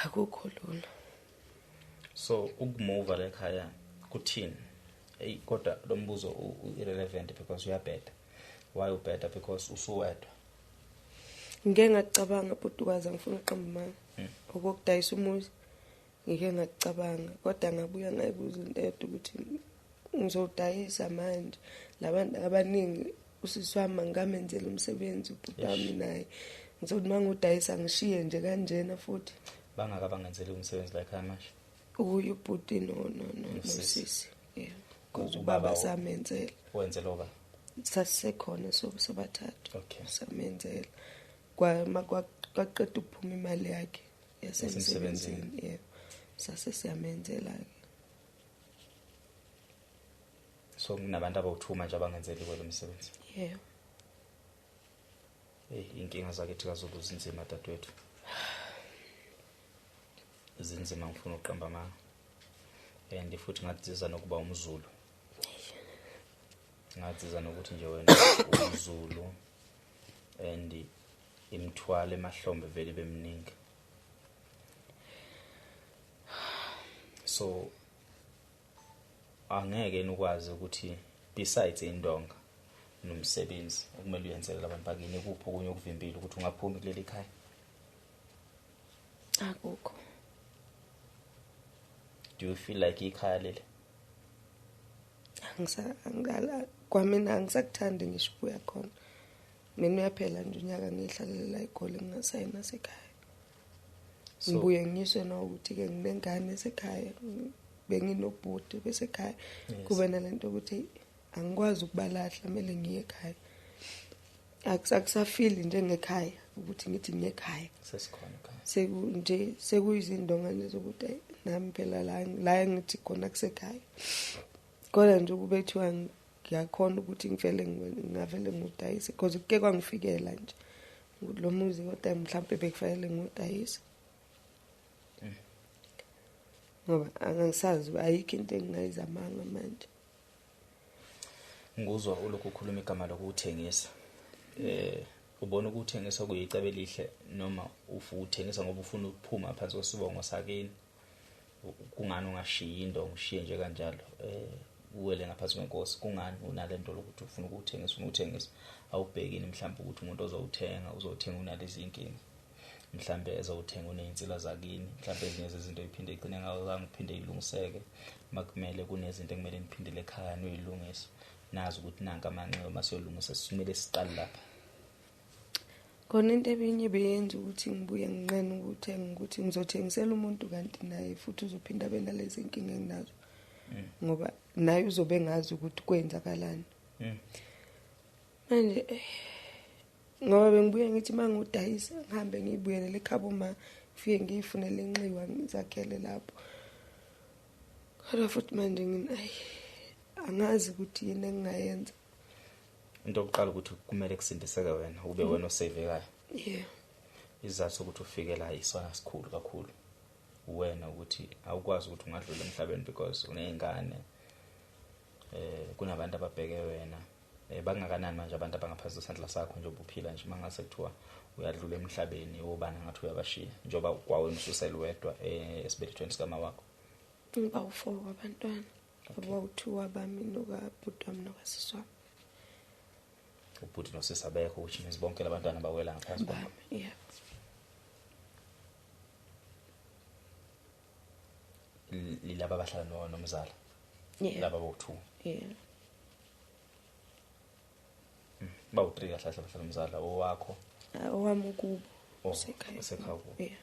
akukho lula. So ukumova la ekhaya kuthini? Eyi, kodwa lo mbuzo irrelevant because uyabheda. Why ubheda? Because usuwedwa. Ngike ngakucabanga, bhutukazi, angifuna uqamba amanga. Okokudayisa umuzi ngike ngakucabanga, kodwa ngabuya ngayibuza into eyodwa ukuthi ngizowudayisa manje labantu abaningi, usisi wami angamenzela umsebenzi, ubhuti wami naye, ngizothi uma ngiwudayisa ngishiye nje kanjena futhi. Bangaka bangenzeli umsebenzi la ekhaya manje? Uye ubhuti no no no Nosisi. Nosisi, yeah, because Ubaba ubaba samenzela. Wenzela oba? Sasisekhona sobathathu. Samenzela kwama kwaqeda ukuphuma imali yakhe yasemsebenzini, yebo, sase siyamenzela-ke. So kunabantu abawu-2 manje abangenzeliwe lo msebenzi? Yebo. Eyi, inkinga zakithi kaZulu zinzima, dadewethu, zinzima, ngifuna ukuqamba amanga, and futhi ngathi ziza nokuba umZulu, ngathi ziza nokuthi nje wena umZulu and imithwalo emahlombe vele beminingi. So angeke ukwazi ukuthi besides indonga nomsebenzi okumele uyenzele labantu bakini, kuphi okunye okuvimbile ukuthi ungaphumi kuleli khaya? Akukho. Do you feel like ikhaya leli? Angisa angala kwamina, angisakuthandi ngisho ukuya khona. Mina uyaphela nje unyaka ngihlalela eGoli, ngingasayi nasekhaya. So Ngibuye ngisho nokuthi-ke nginengane esekhaya, benginobhuti besekhaya. Kube nalento ukuthi angikwazi ukubalahla, kumele ngiye ekhaya. Akusafili njengekhaya. ukuthi ngithi ngiyekhaya. Sesikhona ekhaya. Sekunje sekuyizindonga nje zokuthi ayi, nami phela la ngithi khona kusekhaya. Kodwa nje ukube kuthiwa ngiyakhona ukuthi ngivele ngingavele ngudayise, because kuke kwangifikela nje ukuthi lo muzi kodwa mhlampe bekufanele ngudayise. Ngoba angisazi, ayikho into engingayizamanga manje. Nguzwa ulokhu ukhuluma igama lokuthengisa. Ubona ukuthengisa kuyicebo elihle noma ufuthengisa ngoba ufuna ukuphuma phansi kwesibongo sakini? Kungani ungashiyi into ngishiye nje kanjalo? Uwele ngaphansi kwenkosi, kungani unalento lokuthi ufuna ukuthengisa, ufuna ukuthengisa? Awubhekini mhlawumbe ukuthi umuntu ozowuthenga uzowuthenga unalezi inkinga, mhlawumbe ezowuthenga unezinsila zakini, mhlawumbe ezinye zezinto iphinde igcine ngazo iphinde ilungiseke, makumele kunezinto ekumele niphindele ekhaya noyilungisa, nazi ukuthi nanka amanxeba masiyolungisa simele siqale lapha. Khona into ebinye beyenza ukuthi ngibuye nginqene ukuthenga, ukuthi ngizothengisela umuntu kanti naye futhi uzophinda abe nalezi inkinga enginazo. Ngoba naye uzobe ngazi ukuthi kwenzakalani. Manje ngoba bengibuye ngithi mangudayisa ngihambe ngibuyele ekhaya uma ngifike ngiyifunele inxiwa ngizakhele lapho. Kodwa futhi manje ayi angazi ukuthi yini engingayenza. Into yokuqala ukuthi kumele kusindiseke wena, ube wena osavekayo. Yeah. Isizathu sokuthi ufike la isona sikhulu kakhulu. Wena ukuthi awukwazi ukuthi ungadlula emhlabeni because unezingane. Kunabantu ababheke wena. Bangakanani manje abantu abangaphansi kwesandla sakho njengoba uphila nje, mangase kuthiwa uyadlula emhlabeni obani ngathi uyabashiya njengoba kwawena ususele wedwa esibelethweni sikama wakho? Ngiba u4 abantwana. Abawu2 abami nokabhuti wami nokasisi wami. Ubhuti nosisi abekho, which means bonke labantwana bawela ngaphansi kwakho. Yeah. Laba abahlala nomzala. Yeah. Laba bawu2. Yeah. Bawu3 kahle kahle abahlala nomzala owakho. Owami ukubo. Usekhaya. Usekhaya kubo. Yeah.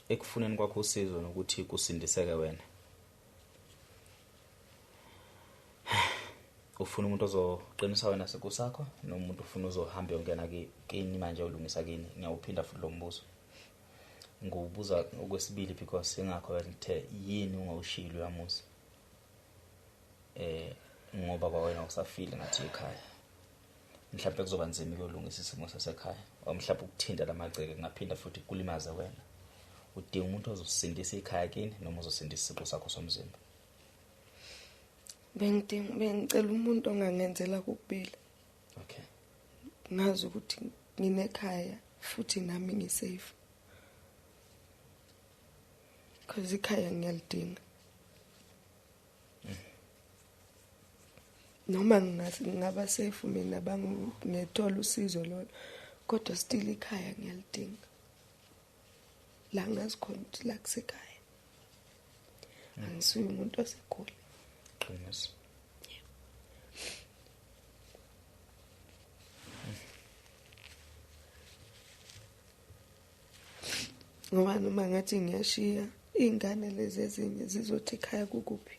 Ekufuneni kwakho usizo nokuthi kusindiseke wena, ufuna umuntu ozoqinisa wena siqu sakho noma umuntu ufuna uzohamba yongena kini manje ulungisa kini? Ngiyawuphinda futhi lo mbuzo, ngiwubuza okwesibili because ingakho ngithe yini ungawushiyile uyamuzi, ngoba kwawena usafile ngathi ekhaya mhlawumbe kuzoba nzima ukuyolungisa isimo sasekhaya, or mhlawumbe ukuthinta lamagceke kungaphinda futhi kulimaze wena. Udinga umuntu ozosindisa ikhaya kini noma uzosindisa isiqu sakho somzimba? Bengicela umuntu ongangenzela kokubili. Okay. Ngazi ukuthi nginekhaya futhi nami ngisafe. Because ikhaya ngiyalidinga. Noma ngingaba safe mina bangethola usizo lolo, kodwa still ikhaya ngiyalidinga. La ngazi khona ukuthi la kusekhaya. Angisuye umuntu oseGoli. Qiniso. Ngoba noma ngathi ngiyashiya iy'ngane lezi ezinye zizothi ekhaya kukuphi,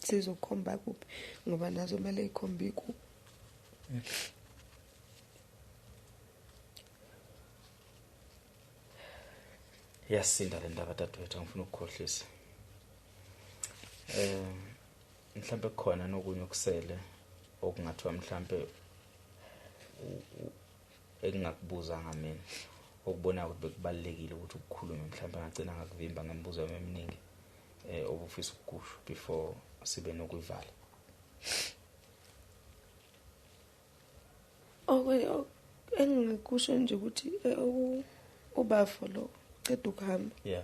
sizokhomba kuphi, ngoba nazo kumele yikhombe ikuphi. Iyasinda le ndaba dadewethu, angifuni ukukhohlisa. Mhlambe kukhona nokunye okusele okungathiwa mhlambe engingakubuza ngamina okubona ukuthi bekubalekile ukuthi ukukhulume, mhlambe ngagcina ngakuvimba ngemibuzo yami eminingi obufisa ukukusho before sibe nokuyivala. Engingakusho nje ukuthi ubafo lo uceda ukuhamba. Yeah.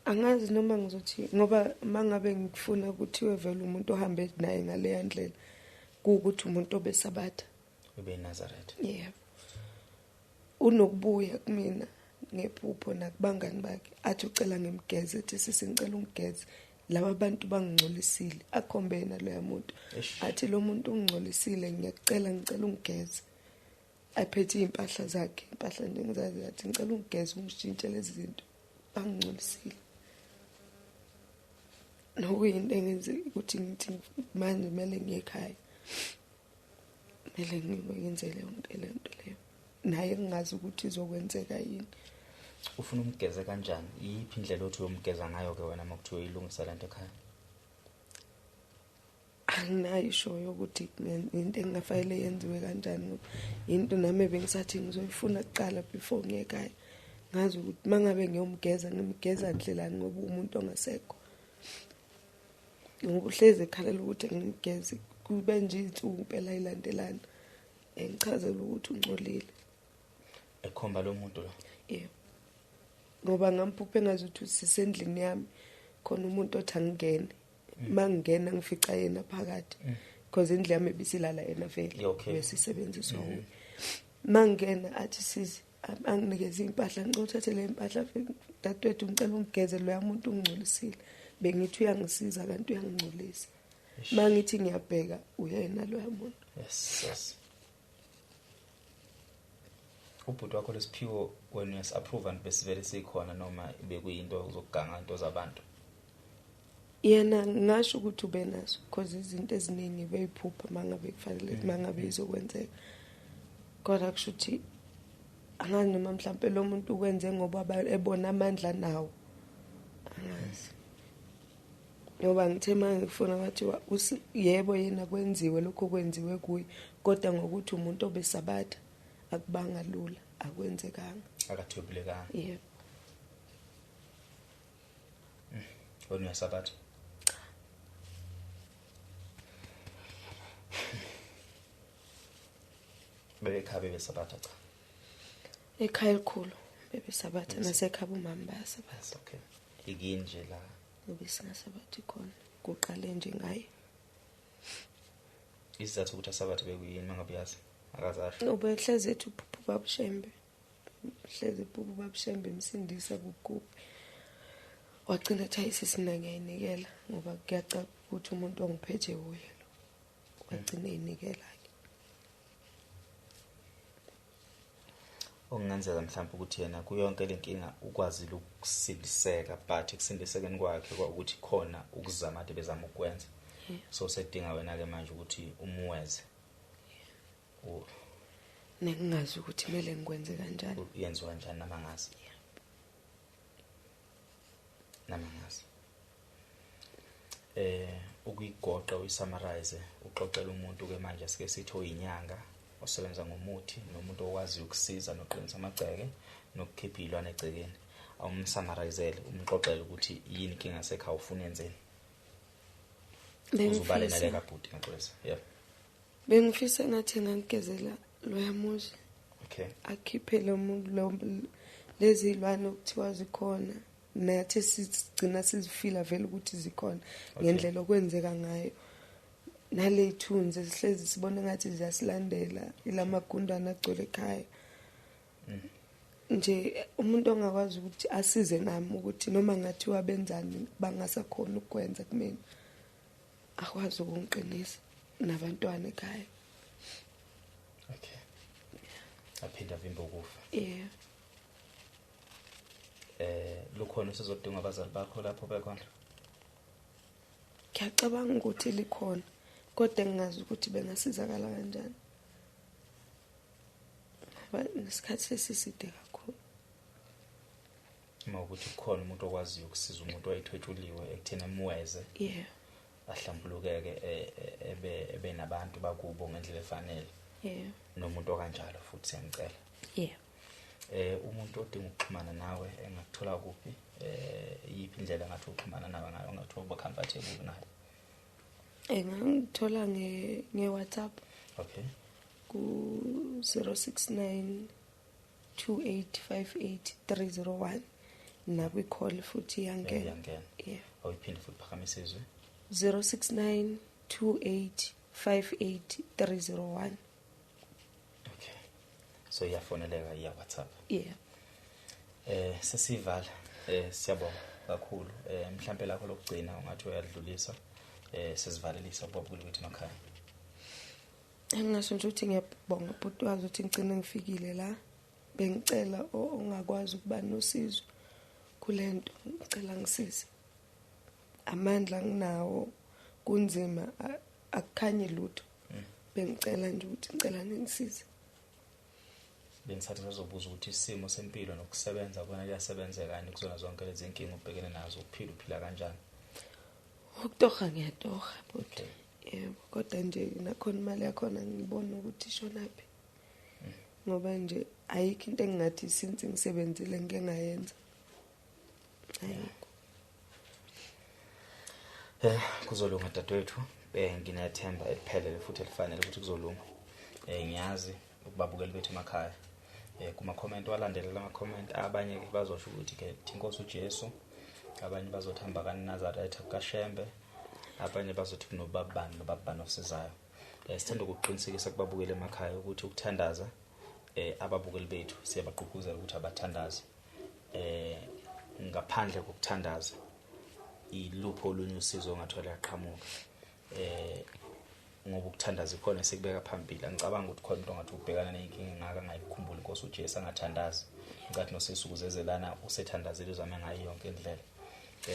Angazi noma ngizothi ngoba mangabe ngifuna ukuthi vele umuntu ohambe naye ngale ndlela kuukuthi umuntu obesabatha ube eNazaretha. Yeah. Unokubuya kumina ngephupho nakubangani bakhe athi ucela ngimgeze, ethi sisi ngicela ungigeze, laba bantu bangingcolisile, akhombe yena loya muntu athi lo muntu ungingcolisile, ngiyacela ngicela ungigeze, aphethe impahla zakhe, impahla nje ngizazi, athi ngicela ungigeze ungishintshe lezi zinto, bangingcolisile. Nokuyinto engenze ukuthi ngithi manje kumele ngiye ekhaya, kumele ngiyenze leyo nto leyo nto leyo, naye ngingazi ukuthi izokwenzeka yini. Ufuna umgeze kanjani? Iyiphi indlela othi uyomgeza ngayo-ke wena uma kuthiwa uyilungisa le nto ekhaya? Anginayo isho yokuthi into engingafanele yenziwe kanjani, ngoba into nami bengisathi ngizoyifuna kuqala before ngiye ekhaya, ngazi ukuthi uma ngabe ngiyomgeza ngimgeza ndlelani, ngoba umuntu ongasekho. Ngoba uhlezi ekhalela ukuthi ngimgeze, kube nje iy'nsuku impela ilandelana, engichazela ukuthi ungcolile. Ekhomba lo muntu lo? Yebo. Ngoba ngamphupha engazuthi sisendlini yami, khona umuntu othi angingene. Uma ngingena ngifica yena phakathi, because indlu yami ibisilala yena vele, besisebenziswa wuye. Uma ngingena athi sisi, anginikeze iy'mpahla, ngicela uthathe le mpahla, dadewethu ngicela ungigeze, loya muntu ungingcolisile. Bengithi uyangisiza kanti uyangingcolisa. Uma ngithi ngiyabheka uyena loya muntu. Yes, yes. Ubhuti wakho lesiphiwo wena uyasi-approve besivele sikhona noma bekuyinto zokuganga into zabantu? Yena ngingasho ukuthi ubenaso, because izinto eziningi beyiphupha mangabe kufanele mangabe izokwenzeka. Kodwa kusho ukuthi angazi noma mhlampe lo muntu ukwenze ngoba ebona amandla nawo, angazi. Ngoba ngithe uma ngifuna kwathiwa yebo yena kwenziwe lokho kwenziwe kuye, kodwa ngokuthi umuntu obesabatha akubanga lula, akwenzekanga. Akathwebulekanga. Yebo. Wena uyasabatha? Bebekhaya bebesabatha cha? Ekhaya elikhulu bebesabatha, nasekhaya umama bayasabatha. Okay. Ikini nje la? Besingasabathi khona, kuqale nje ngaye. Isizathu ukuthi asabathe bekuyini mangabe uyazi? Akazasho. Ubehlezi ethi uphupha uBaba Shembe. Hlezi ephupha uBaba Shembe emsindisa kukuphi. Wagcina ethi hayi sisi mina ngiyayinikela ngoba kuyacaca ukuthi umuntu ongiphethe wuye lo. Wagcina eyinikela-ke. Okungenzeka mhlawumbe ukuthi yena kuyonke le nkinga ukwazile ukusindiseka, but ekusindisekeni kwakhe ukuthi khona ukuzama ade bezama ukukwenza. So sedinga wena-ke manje ukuthi umuweze. Nengingazi ukuthi kumele ngikwenze kanjani. Yenziwa kanjani noma ngazi. Noma ngazi. Ukuyigoqa uyisummarize, uxoxele umuntu ke manje sike sithi oyinyanga osebenza ngomuthi nomuntu okwaziyo ukusiza noqinisa amagceke nokukhipha iy'lwane egcekeni. Awumsummarizele, umxoxele ukuthi yini inkinga yasekhaya, ufuna enzeni. Uzubale nale kabhuti ngaxolisa. Yebo. Bengifisa ngathi ngangigezela loya muzi. Okay. Akhiphe lo muntu lo lezi zilwane okuthiwa zikhona, nathi sigcina sizifila vele ukuthi zikhona ngendlela okwenzeka ngayo. Nale ithunzi esihlezi sibona ngathi ziyasilandela, ilamagundane agcwele ekhaya. Nje umuntu ongakwazi ukuthi asize nami ukuthi noma ngathiwa benzani bangasakhona ukwenza kumina, akwazi ukungiqinisa nabantwana ekhaya. Okay. Aphinda avimbe ukufa. Yeah. Lukhona usizodinga abazali bakho lapho bekhona? Ngiyacabanga ukuthi likhona, kodwa ngingazi ukuthi bengasizakala kanjani. Ngoba nesikhathi sesiside kakhulu. Uma ukuthi kukhona umuntu okwaziyo ukusiza umuntu owayethwetshuliwe ekutheni amuweze. Yeah. Ahlambulukeke ebe nabantu bakubo ngendlela efanele. Yeah. Nomuntu okanjalo futhi siyamcela. Yeah. Umuntu odinga ukuxhumana nawe engakuthola kuphi? Yiphi indlela engathi uxhumana nawe ngayo, ongathi uba comfortable nayo? Engangithola nge-WhatsApp. Okay. Ku 069 2858 301 nakwi-call futhi iyangena. Iyangena. Yeah. Awuyiphinde futhi phakamise izwi. 069 2858 301. Okay. So iyafoneleka iya WhatsApp. Yeah. Sesivala. Siyabonga kakhulu. Mhlambe lakho lokugcina ungathi uyadlulisa. Sesivalelisa kubabukeli bethu emakhaya. Engingasho nje ukuthi ngiyabonga bhuti wazi ukuthi ngigcine ngifikile la. Bengicela ongakwazi ukuba nosizo kulento, ngicela ngisize. Amandla nginawo, kunzima, akukhanyi lutho. Bengicela nje ukuthi ngicela ningisize. Bengisathi ngizobuza ukuthi isimo sempilo nokusebenza kona kuyasebenzeka yini kuzona zonke lezi zinkinga ubhekene nazo, ukuphila uphila kanjani? Ukutorha ngiyatorha but yebo, kodwa nje nakhona imali yakhona ngibona ukuthi ishonaphi. Ngoba nje ayikho into engingathi since ngisebenzile ngike ngayenza. Ayikho. Kuzolunga dadewethu. Nginethemba eliphelele futhi elifanele ukuthi kuzolunga. Ngiyazi ukubabukela bethu emakhaya. Kuma comment walandelela ama comment, abanye ke bazosho ukuthi ke inkosi uJesu, abanye bazothi hamba kaNazaretha kaShembe, abanye bazothi kunobabani nobabani osizayo. Sithanda ukuqinisekisa kubabukela emakhaya ukuthi ukuthandaza ababukeli bethu siyabagqugquzela ukuthi abathandaze. Ngaphandle kokuthandaza ilupho olunye usizo ongathola yaqhamuka. Ngoba ukuthandaza ikhona esikubeka phambili. Angicabanga ukuthi khona umuntu ongathi ubhekana nenkinga engaka angayikhumbula inkosi uJesu angathandazi. Ngicathi nosisi ukuzezelana usethandazile uzame ngayo yonke indlela.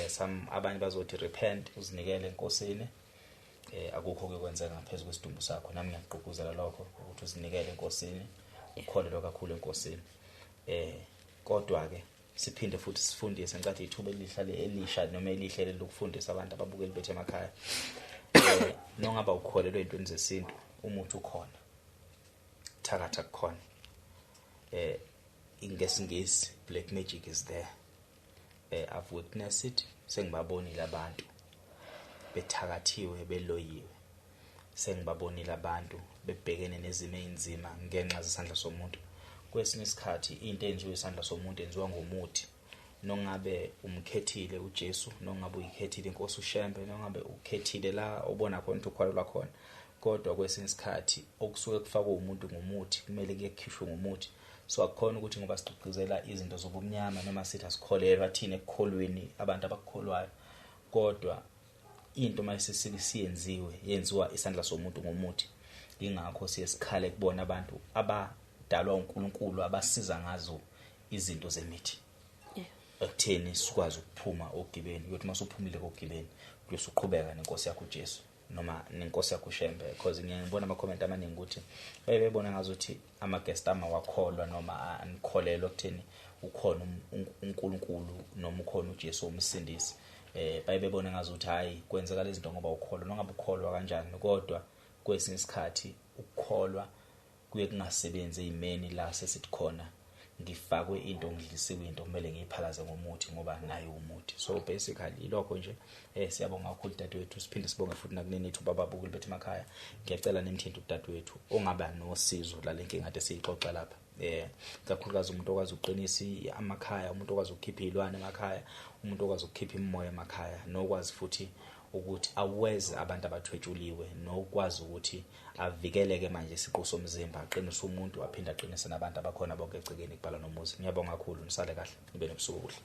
Some abanye bazothi repent, uzinikele enkosini. Akukho ke kwenzeka ngaphezulu kwesidumbu sakho. Nami ngiyagqugquzela lokho ukuthi uzinikele enkosini, ukholelwe kakhulu enkosini. Kodwa ke siphinde futhi sifundise, ngicathi ithuba elihlale elisha noma elihle lokufundisa abantu ababukeli bethu emakhaya. Nongaba ukholelwe ezintweni zesintu, umuthi ukhona, thakatha kukhona, ingesingisi black magic is there. I've witnessed it, sengibabonile abantu bethakathiwe, beloyiwe, sengibabonile abantu bebhekene nezimo ezinzima ngenxa zesandla somuntu. Kwesinye isikhathi into enziwe isandla somuntu enziwa ngomuthi. Nongabe umkhethile uJesu, nongabe uyikhethile inkosi uShembe, nongabe ukhethile la obona khona ukuthi ukholelwa khona, kodwa kwesinye isikhathi okusuke kufakwe umuntu ngomuthi kumele kuyekhishwe ngomuthi. So akukhona ukuthi ngoba sigqugquzela izinto zobumnyama noma sithi asikholelwa thina ekukholweni abantu abakukholwayo, kodwa into mayisisike siyenziwe yenziwa isandla somuntu ngomuthi. Ingakho siye sikhale kubona abantu abadalwa uNkulunkulu abasiza ngazo izinto zemithi ekutheni sikwazi ukuphuma ogibeni. Uyothi masuphumile kogibeni kuyosuqhubeka nenkosi yakho uJesu noma nenkosi yakho uShembe, because ngiyabona ama comment amaningi ukuthi bayebona ngazuthi ama guest ama wakholwa noma anikholelwa ekutheni ukhona uNkulunkulu noma ukhona uJesu umsindisi. Bayebona ngazuthi hayi kwenzeka lezi zinto ngoba ukholwa, noma ukholwa kanjani, kodwa kwesinye isikhathi ukukholwa kuye kungasebenzi ezimeni la sesithi khona ngifakwe into, ngidlisiwe into, kumele ngiyiphalaze ngomuthi ngoba nayo umuthi. So basically ilokho nje. Siyabonga kakhulu dadewethu, siphinde sibonge futhi nakunini ithuba ababukeli bethu emakhaya. Ngiyacela nimthinte udadewethu ongaba nosizo la lenkinga ade siyixoxa lapha. Kakhulukazi umuntu okwazi ukuqinisa amakhaya, umuntu okwazi ukukhipha izilwane emakhaya, umuntu okwazi ukukhipha imimoya emakhaya, nokwazi futhi ukuthi aweze abantu abathwetshuliwe, nokwazi ukuthi avikeleke manje isiqu somzimba, aqinise umuntu aphinde aqinise nabantu abakhona bonke egcekeni kubhala nomuzi. Ngiyabonga kakhulu, nisale kahle, nibe nobusuku obuhle.